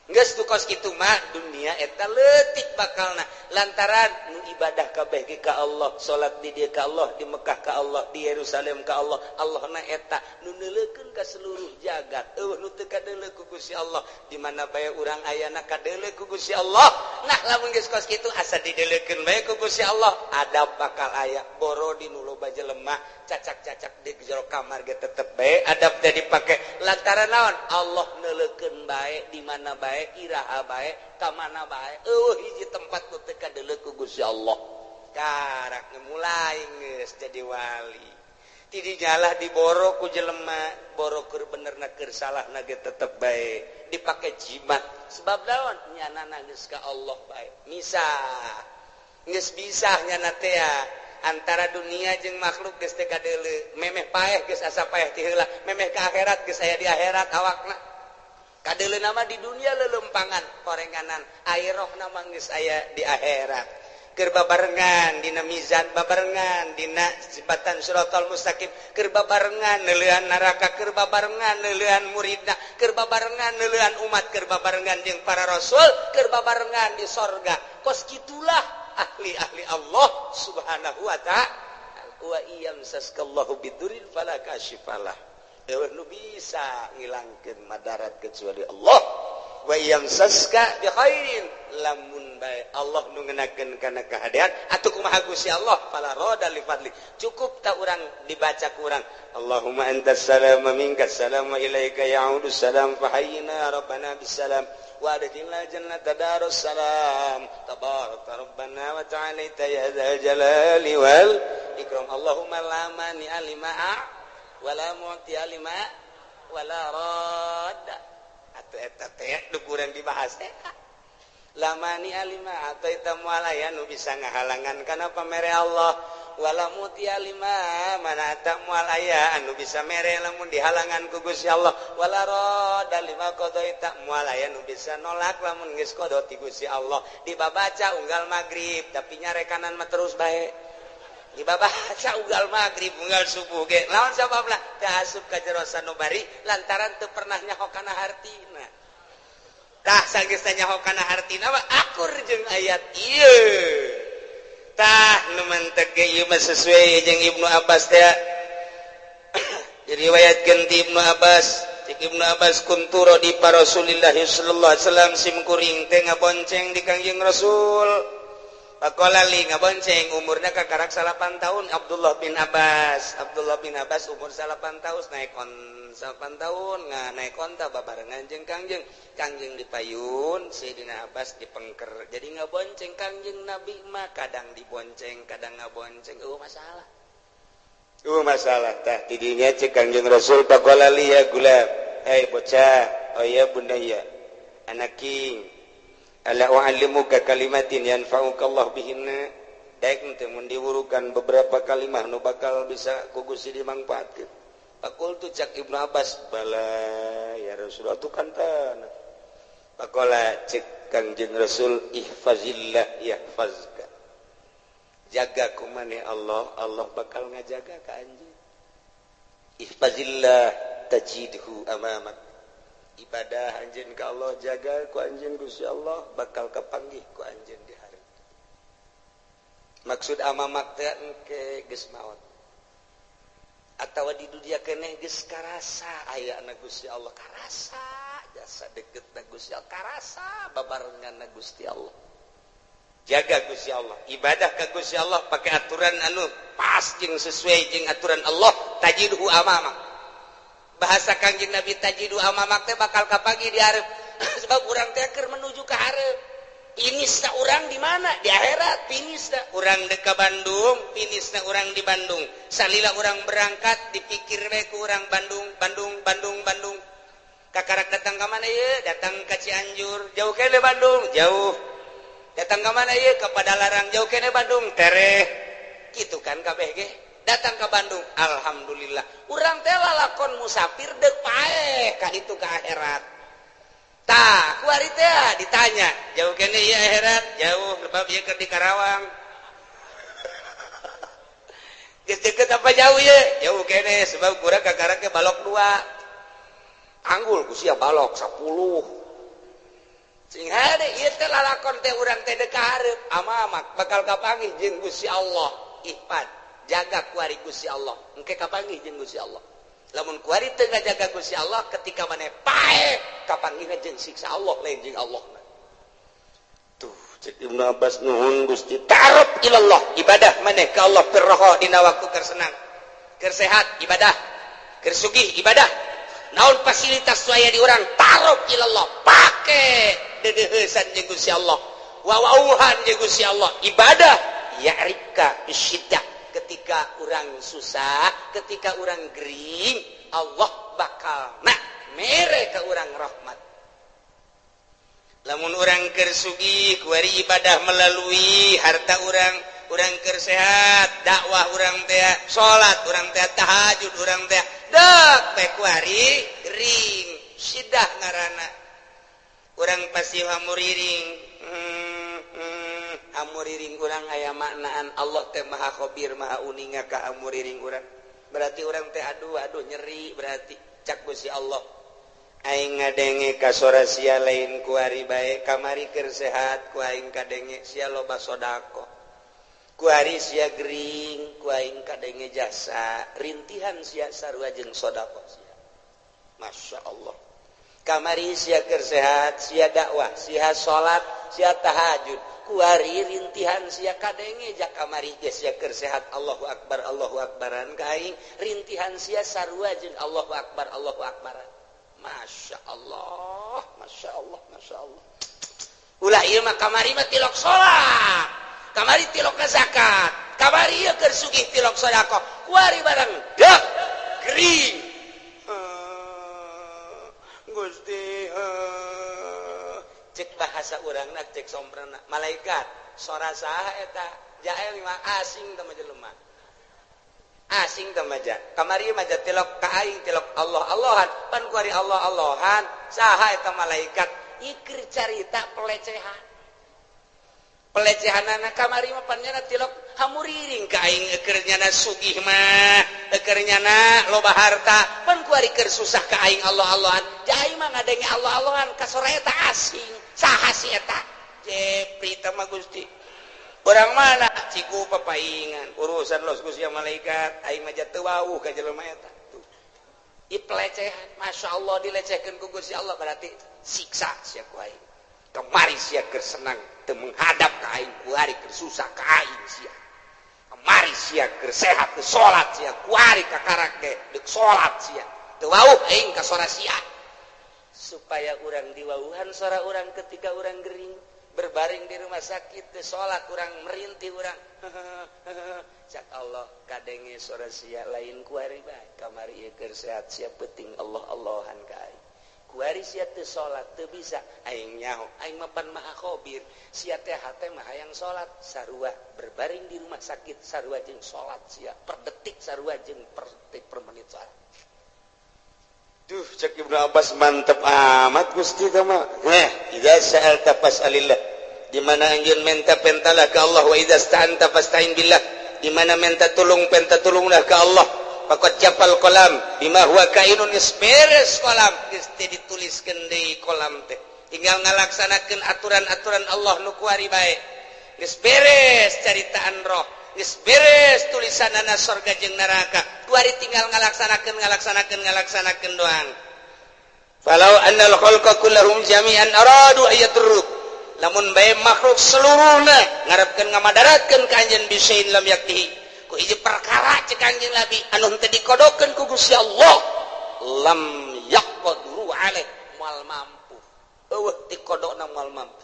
Geus tu kos kitu mah dunia eta leutik bakalna lantaran nu ibadah kabeh ge ka Allah, salat di dieu ka Allah, di Mekah ka Allah, di Yerusalem ka Allah. Allahna eta nu neuleukeun ka seluruh jagat. Eueuh nu teu kadeuleu ku Gusti Allah, di mana bae urang ayana kadeuleu ku Gusti Allah. Nah lamun geus kos kitu asa dideuleukeun bae ku Gusti Allah, adab bakal aya. Boro di nu loba jelema cacak-cacak di jero kamar ge tetep bae adab teh dipake lantaran naon? Allah neuleukeun bae di mana bae, iraha bae, ka mana bae, eueuh hiji tempat nu teu kadeuleu ku Gusti Allah. Karak mulai geus jadi wali. Ti dinya diboro ku jelema, boro keur benerna keur salahna ge tetep bae dipake jimat. Sebab naon? Nyanana geus ka Allah bae. Misah. Geus bisa nyana teh antara dunia jeung makhluk geus teu kadeuleu. Memeh paeh geus asa paeh ti heula, memeh ka akhirat geus aya di akhirat awakna. Kadeuleu nama di dunia lelempangan korenganan, air roh nama geus aya di akhirat. Keur babarengan dina mizan, babarengan dina jembatan siratal mustaqim, keur babarengan neuleuhan neraka, keur babarengan neuleuhan muridna, keur babarengan neuleuhan umat, keur babarengan jeung para rasul, keur babarengan di sorga. Kos kitulah ahli-ahli Allah subhanahu wa ta'ala. Wa iyamsaskallahu bidurin fala kashifalah. Eueuh nu bisa ngilangkeun madarat kecuali Allah. Wa yamsaska bi khairin, lamun bae Allah nu ngenakeun kana kahadean atuh kumaha Gusti Allah fala rada li fadli. Cukup ta urang dibaca ku urang Allahumma antas salam wa minkas salam wa ilaika ya'udus salam fahayyina rabbana bisalam wa adkhilna jannata darus salam tabaraka rabbana wa ta'ala ya dzal jalali wal ikram. Allahumma la mani alima wala mu'ti lima wala radda. Atuh eta teh nu kurang dibahas teh lamani alima atau eta moal aya nu bisa ngahalangan kana pamere Allah, Wala mutia lima manata moal aya anu bisa mere lamun dihalangan ku Gusti Allah. Wala rada lima qadaita moal aya nu bisa nolak lamun geus qada ti Gusti Allah. Dibabaca unggal magrib tapi nyarekanan mah terus bae. Dibabaca unggal magrib unggal subuh ge. Lawan sababna teu asup ka jero sanubari lantaran teu pernah nyaho kana hartina. Tah sanggeus nyaho kana hartina mah akur jeung ayat ieu. Tah nu mantek ge ieu mah sesuai jeung Ibnu Abbas teh. Diriwayatkeun ti Ibnu Abbas, cek Ibnu Abbas kuntu di Rasulillah sallallahu alaihi wasallam sim kuring teh ngabonceng di Kangjeng Rasul. Pakola li ngabonceng umurna kakarak 8 tahun Abdullah bin Abbas. Abdullah bin Abbas umur 8 tahun naik kon 8 tahun naik onta babarengan jeung Kangjeng. Kangjeng dipayun, Sayyidina Abbas dipengker. Jadi ngabonceng Kangjeng Nabi mah kadang dibonceng, kadang ngabonceng. Eueuh masalah. Eueuh masalah tah tidinya cek Kangjeng Rasul pakola li ya gulam. Hei bocah, oh ya bunaya. Anaki ala u'allimuka kalimatin yanfa'uka Allah bihinna. Daek teh mun diwurukan beberapa kalimah nu bakal bisa ku Gusti dimangfaatkeun. Faqultu cak Ibnu Abbas bala ya Rasulullah tu kan tanah. Faqala cek Kangjeng Rasul ihfazillah yahfazka. Jaga ku maneh Allah, Allah bakal ngajaga ka anjeun. Ihfazillah tajidhu amamak. Ibadah anjeun ka Allah jaga ku anjeun Gusti Allah bakal kapanggih ku anjeun di hari. Maksud amamak teh engke geus maot. Atawa di dunia keneh geus karasa aya na Gusti Allah karasa jasa deket na Gusti Allah karasa babarengan na Gusti Allah. Jaga Gusti Allah, ibadah ka Gusti Allah pakai aturan anu pas jeung sesuai jeung aturan Allah tajidhu amamak. Bahasa Kangjeng Nabi tajidu amamak teh bakal kapanggih di hareup. Sebab urang teh keur menuju ka hareup. Finisna urang di mana? Di akhirat finisna. Urang dek ka Bandung, finisna urang di Bandung. Salila urang berangkat dipikir we ku urang Bandung, Bandung, Bandung, Bandung. Kakarak datang ka mana ieu? Datang ka Cianjur, jauh kene Bandung, jauh. Datang ka mana ieu? Ka Padalarang, jauh kene Bandung, tereh. Kitu kan kabeh ge. Datang ke Bandung, alhamdulillah. Urang teh lalakon musafir deuk paeh ka ditu ka akhirat. Tah, kuari teh ditanya, jauh kene ieu akhirat? Jauh, sebab ieu keur di Karawang. Geus deukeut apa jauh ieu? Jauh kene sebab kurang kakarak ge balok 2. Anggul ku sia balok 10. Sing hade ieu teh lalakon teh urang teh deuk ka hareup, amamak bakal kapanggih jeung Gusti Allah. Ihfad, jaga kuari Gusti Allah. Engke kapanggih jeung Gusti Allah. Lamun kuari teu ngajaga Gusti Allah ketika maneh paeh kapanggihna jeung siksa Allah lain jeung Allah. Tuh cek Ibnu Abbas nuhun Gusti ta'aruf ilallah ibadah maneh ka Allah firroho dina waktu keur senang, keur sehat ibadah, keur sugih ibadah. Naon fasilitas aya di urang ta'aruf ilallah pake deudeuheusan jeung Gusti Allah, wawauhan jeung Gusti Allah ibadah ya'rifka bisyiddah. Ketika orang susah, ketika orang gering, Allah bakal nak mere ke orang rahmat. Lamun orang keur sugih, kuari ibadah melalui harta orang, orang keur sehat, dakwah orang teh, salat orang teh, tahajud orang teh, dek teh kuari gering, sidah ngaranna. Urang pasti hamuriring. Hamuriring urang aya maknaan Allah teh maha khabir maha uninga ka hamuriring urang. Berarti urang teh aduh aduh nyeri berarti cak Gusti Allah. Aing ngadenge ka sora sia lain kuari bae kamari keur sehat ku aing kadenge sia loba sedekah. Kuari sia gering ku aing kadenge jasa rintihan sia sarua jeung sedekah sia. Masya Allah. Kamari sia keur sehat sia dakwah sia salat sia tahajud kuari rintihan sia kadenge jak kamari ge sia keur sehat Allahu akbar Allahu akbaran ka aing rintihan sia sarua jeung Allahu akbar Allahu akbaran. Masya Allah, Masya Allah, Masya Allah. Ulah ieu mah kamari mah tilok salat, kamari tilok zakat, kamari ieu keur sugih tilok sedekah, kuari barang dek gering. Gusti cek bahasa urangna cek somprana malaikat sora saha eta Jael mah asing teh mah jelema. Asing teh mah ja. Kamari mah ja tilok ka aing tilok Allah Allahan, pan kuari Allah Allahan, saha eta malaikat? Ieu carita pelecehan. Pelecehanana kamari mah pan nyana tilok hamuriring ka aing keur nyana sugih mah, keur nyana loba harta, pan kuari keur susah ka aing Allah Allahan. Ja aing mah ngadenge Allah Allahan ka sora eta asing. Saha si eta? Jepri teh mah Gusti. Orang mana? Ciku papaingan. Urusan los Gusti malaikat, aing mah teu wawuh ka jelema eta. Tuh. Ieu pelecehan, Masya Allah dilecehkeun ku Gusti Allah berarti siksa sia ku aing. Kemari sia keur senang teu menghadap ka aing, kuari keur susah ka aing sia. Kemari sia keur sehat teu salat sia, kuari ka karak ge deuk salat sia. Teu wawuh aing ka sora sia. Supaya urang diwawuhan sora urang ketika urang gering. Berbaring di rumah sakit teu salat urang merintih urang cak Allah kadenge sora sia lain kuari bae kamari ieu keur sehat sia penting Allah Allahan ka aing kuari sia teu salat teu bisa aing nyaho aing mah pan maha khabir sia teh hate mah hayang salat sarua berbaring di rumah sakit sarua jeung salat sia per detik sarua jeung per detik per menit salat. Duh cek Ibnu Abbas mantep amat Gusti teh mah. Idza sa'alta fas'alillah. Di mana anjeun minta pentalah ka Allah wa idza sta'anta fasta'in billah. Di mana minta tulung penta tulunglah ka Allah. Faqad jafal qalam bima huwa kainun geus beres kolam geus teu dituliskeun deui kolam teh. Tinggal ngalaksanakeun aturan-aturan Allah nu kuari bae. Geus beres caritaan roh. Geus beres tulisanana sorga jeung neraka. Kuari tinggal ngalaksanakeun ngalaksanakeun ngalaksanakeun doang. Falau annal khalqa kullahum jami'an aradu ayadruk. Lamun bae makhluk seluruhna ngarepkeun ngamadaratkeun ka anjeun bisain lam yaktihi. Ku hiji perkara cek anjeun Nabi anu henteu dikodokeun ku Gusti Allah lam yaqdiru alaih moal mampu. Eueuh dikodokna moal mampu.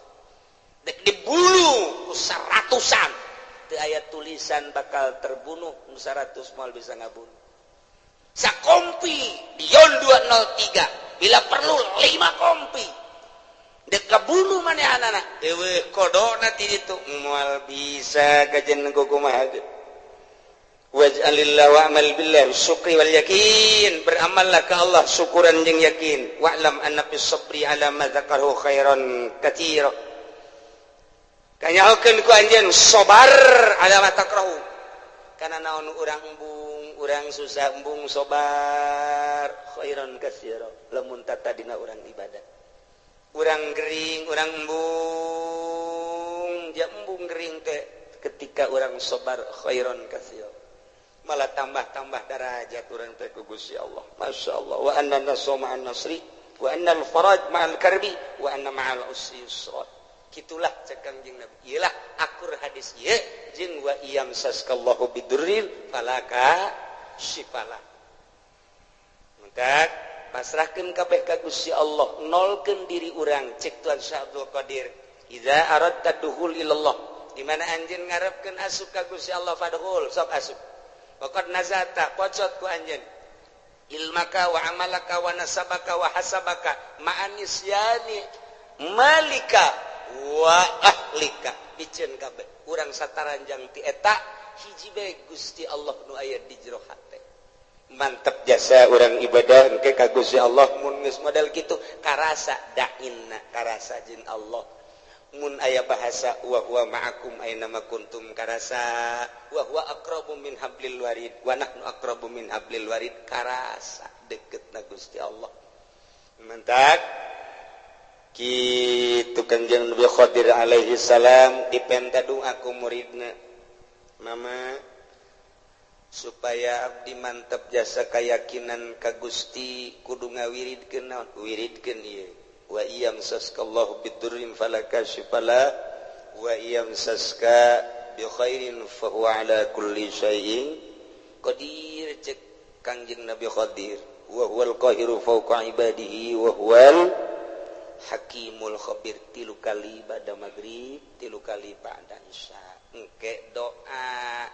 Dek dibulu ku seratusan teu aya tulisan bakal terbunuh 100 moal bisa ngabunuh. Sakompi Dion 203 bila perlu 5 kompi dek kabunuh manehanana eueuh kodona ti ditu moal bisa kajen kumaha ge. Waj'alillah wa'mal billah syukri wal yakin, beramallah ka Allah syukuran jeung yakin. Wa'lam anna fis sabri ala ma dzakarahu khairan katsira. Kanyahokeun ku anjeun sabar ala ma takrahu. Kana naon urang embung, urang susah embung sabar khairan katsira. Lamun tatadina urang ibadah. Urang gering, urang embung, ja embung gering teh ketika urang sabar khairan katsira. Malah tambah-tambah darajat urang teh ku Gusti Allah. Masya Allah. Wa anna nasra ma'an nasri, wa anna al-faraj ma'al karbi, wa anna ma'al usri yusra. Kitulah cek Kangjeng Nabi. Iyalah akur hadis ieu jeung wa iyam saskallahu bidurril falaka syifala. Maka pasrahkeun kabeh ka Gusti Allah, nolkeun diri urang cek Tuan Syekh Abdul Qadir. Idza aradta dukhul ilallah, di mana anjeun ngarepkeun asup ka Gusti Allah fadkhul, sok asup. Waqad nazata pocot ku anjeun ilmaka wa amalaka wa nasabaka wa hasabaka ma'anisyani malika wa ahlika biceun kabeh urang sataranjang ti eta hiji bae Gusti Allah nu aya di jero hate. Mantep jasa urang ibadah engke ka Gusti Allah mun geus model kitu karasa dainna karasa jeung Allah. Mun aya bahasa wa huwa ma'akum aina ma kuntum karasa wa huwa aqrabu min hablil warid wa nahnu aqrabu min hablil warid karasa deketna Gusti Allah. Mentak kitu Kangjeng Nabi Khadir alaihi salam dipenta doa ku muridna, mama supaya abdi mantep jasa keyakinan ka Gusti kudu ngawiridkeun naon wiridkeun ieu. Wa iyam saskallahu bidurrin falaka syifala wa iyam saska bi khairin fa huwa ala kulli syai'in qadir. Cek Kangjeng Nabi Khadir wa huwal qahiru fawqa ibadihi wa huwal hakimul khabir. 3 kali ba'da maghrib, 3 kali ba'da isya. Engke doa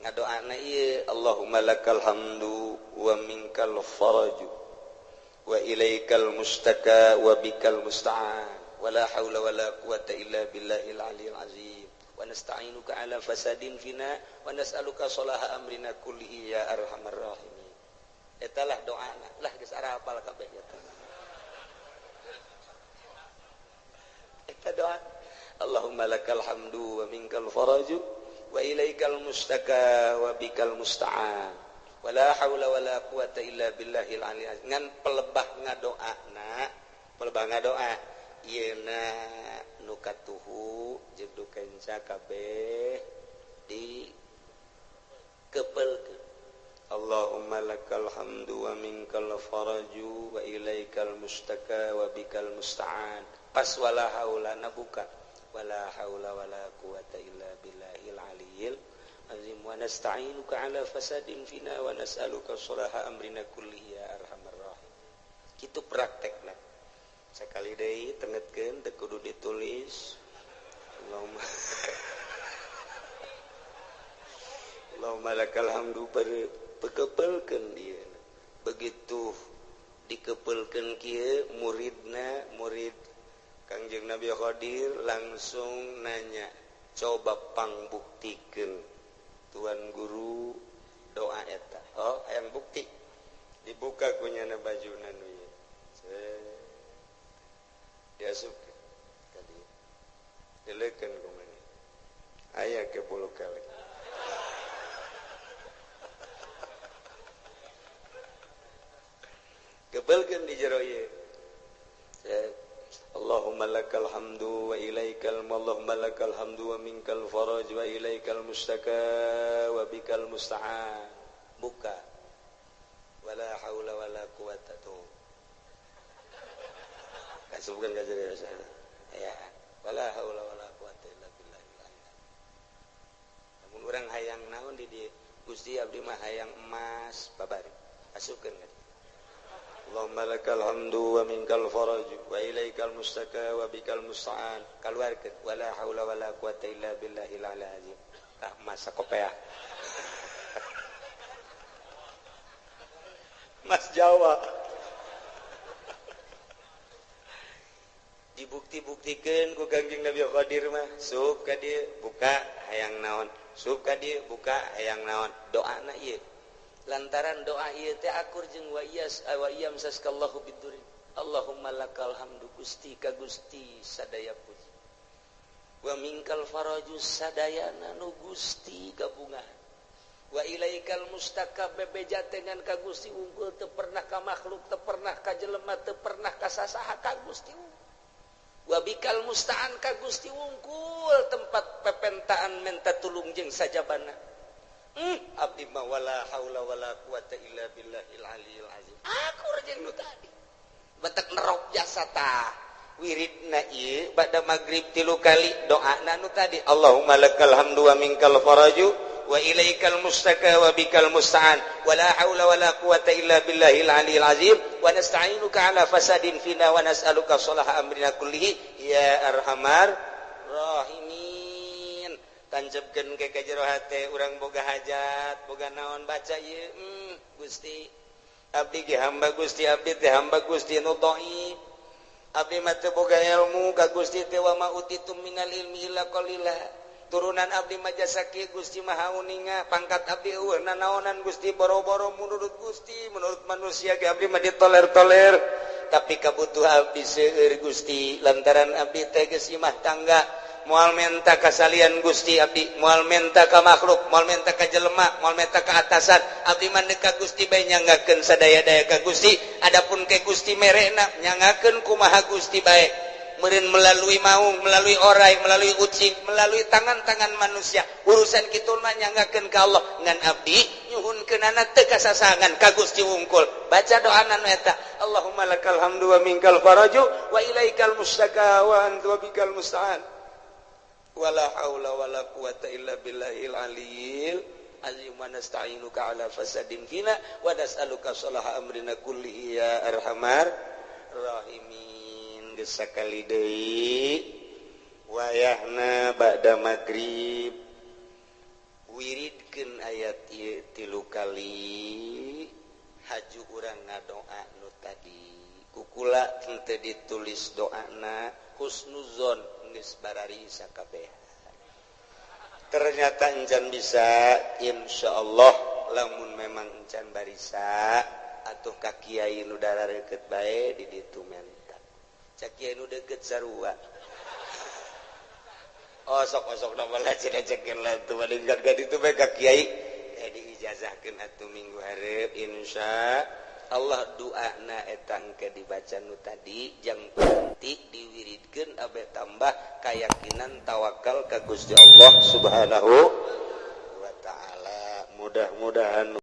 ngadoana ieu Allahumma lakal hamdu wa minkal faraju wa ilaikal mustaka wa bikal musta'an wa la haula wa la quwata illa billahil aliyil azim. wa nasta'inuka ala fasadin fina wa nas'aluka salaha amrina kullihi ya arhamar rahimin. Eta lah doana lah geus arapal kabeh eta. Eta doa Allahumma lakal hamdu wa minkal faraju wa ilaikal mustaka wa bikal musta'an wala haula wala quwata illa billahil aliyil azim. Ngan pelebah ngadoana, pelebah ngadoa ieuna nu katuhu jeung nu kenca kabeh di kepelkeun. Allahumma lakal hamdu wa minkal faraju wa ilaikal mustaka wa bikal musta'an. Pas wala haula na buka wala haula wala quwata illa billahil aliyil azim wa nasta'inuka ala fasadin fina wa nas'aluka salaha amrina kullihi ya arhamar rahimin. Kitu praktekna. Sakali deui tengetkeun teu kudu ditulis. Allahumma Allahumma lakal hamdu pekepelkeun ieu. Begitu dikepelkeun kieu muridna, murid Kangjeng Nabi Khadir langsung nanya, coba pangbuktikeun tuan guru doa eta. Oh, hayang bukti. Dibuka kunyana bajuna nu ieu. Diasupkeun ka dieu. Dileukeun ku maneh. Aya ke bulu kelek. Kebelkeun di jero ieu. Allahumma lakal hamdu wa ilaikal Allahumma lakal hamdu wa minkal faraj wa ilaikal mustaka wa bikal musta'an. Buka. Wala haula wala quwata tuh. Kasubkeun ka jero ya. Wala haula wala quwata illa billah. Lamun urang hayang naon di dieu? Gusti abdi mah hayang emas babari. Asupkeun ka Allahumma lakal hamdu wa minkal faraj wa ilaikal mustaka wa bikal musta'an. Kaluarkeun wala haula wala quwata illa billahil azim. Tah masa kopeah. Mas Jawa. Dibukti-buktikeun ku Kangjeng Nabi Khadir mah, sup ka dieu buka hayang naon, sup ka dieu buka hayang naon. Doana ieu. Lantaran doa ieu teh akur jeung wa iyas wa iyam saskallahu bidurin. Allahumma lakal hamdu Gusti ka Gusti sadaya puji. Wa minkal faraju sadayana nu Gusti gabungan. Wa ilaikal mustaka bebeja dengan ka Gusti unggul teu pernah ka makhluk, teu pernah ka jelema, teu pernah ka sasaha ka Gusti unggul. Wa bikal musta'an ka Gusti unggul tempat pepentaan menta tulung jeung sajabana. Abdi mah wala haula wala quwata illa billahil aliyil azim. Aku jeung nu tadi. Batak nerok jasa tah. Wiridna ieu bada magrib 3 kali doana nu tadi. Allahumma lakal hamdu wa minkal faraju wa ilaikal mustaka wa bikal musta'an wala haula wala quwata illa billahil aliyil azim wa nasta'inuka ala fasadin fina wa nas'aluka salaha amrina kullihi ya arhamar rahimin. Tanjebkeun ke ka jero hate urang boga hajat boga naon baca ieu. Gusti abdi ge hamba Gusti, abdi teh hamba Gusti nu dhaif, abdi mah teu boga ilmu ka Gusti teh wa ma utitum minal ilmi illa qalila. Turunan abdi mah jasa kieu Gusti Maha Uninga, pangkat abdi eueuh nanaonan Gusti boro-boro menurut Gusti, menurut manusia ge abdi mah ditoler-toler, tapi kabutuh abdi seueur Gusti lantaran abdi teh geus imah tangga. Moal menta kasalian Gusti abdi, moal menta ka makhluk, moal menta ka jelema, moal menta ka atasan, abdi mah ka Gusti bae nyanggakeun sadaya-daya ka Gusti. Adapun ke Gusti merena nyanggakeun kumaha Gusti bae, meureun melalui maung, melalui orai, melalui ucing, melalui tangan-tangan manusia. Urusan kitu mah nyanggakeun ka Allah. Ngan abdi nyuhunkeunana teu kasasangan ka Gusti wungkul. Baca doana nu eta, Allahumma lakal hamdu wa minkal faraju wa ilaikal mustaka wa anta bikal musta'an. Wala haula wala quwata illa billahil aliyil azim wa nasta'inuka ala fasadin fina wa nas'aluka salaha amrina kullihi ya arhamar rahimin. Geus sakali deui wayahna ba'da magrib wiridkeun ayat ieu 3 kali haju urang ngadoa nu tadi kukula henteu ditulis doana husnuzon geus barari sakabehan. Ternyata encan bisa, insya Allah lamun memang encan barisa atau ka kiai nu deket bae di ditu menta. Cak kiai nu deket sarua. Oh, sok-sok nama lah cenah cekeun lah tuh paling ka ditu bae ka kiai eh diijazahkeun atuh minggu hareup, insya Allah. Doana eta engke dibaca nu tadi jang berhenti diwiridkeun abe tambah keyakinan tawakal ka Gusti Allah Subhanahu wa taala. Mudah-mudahan.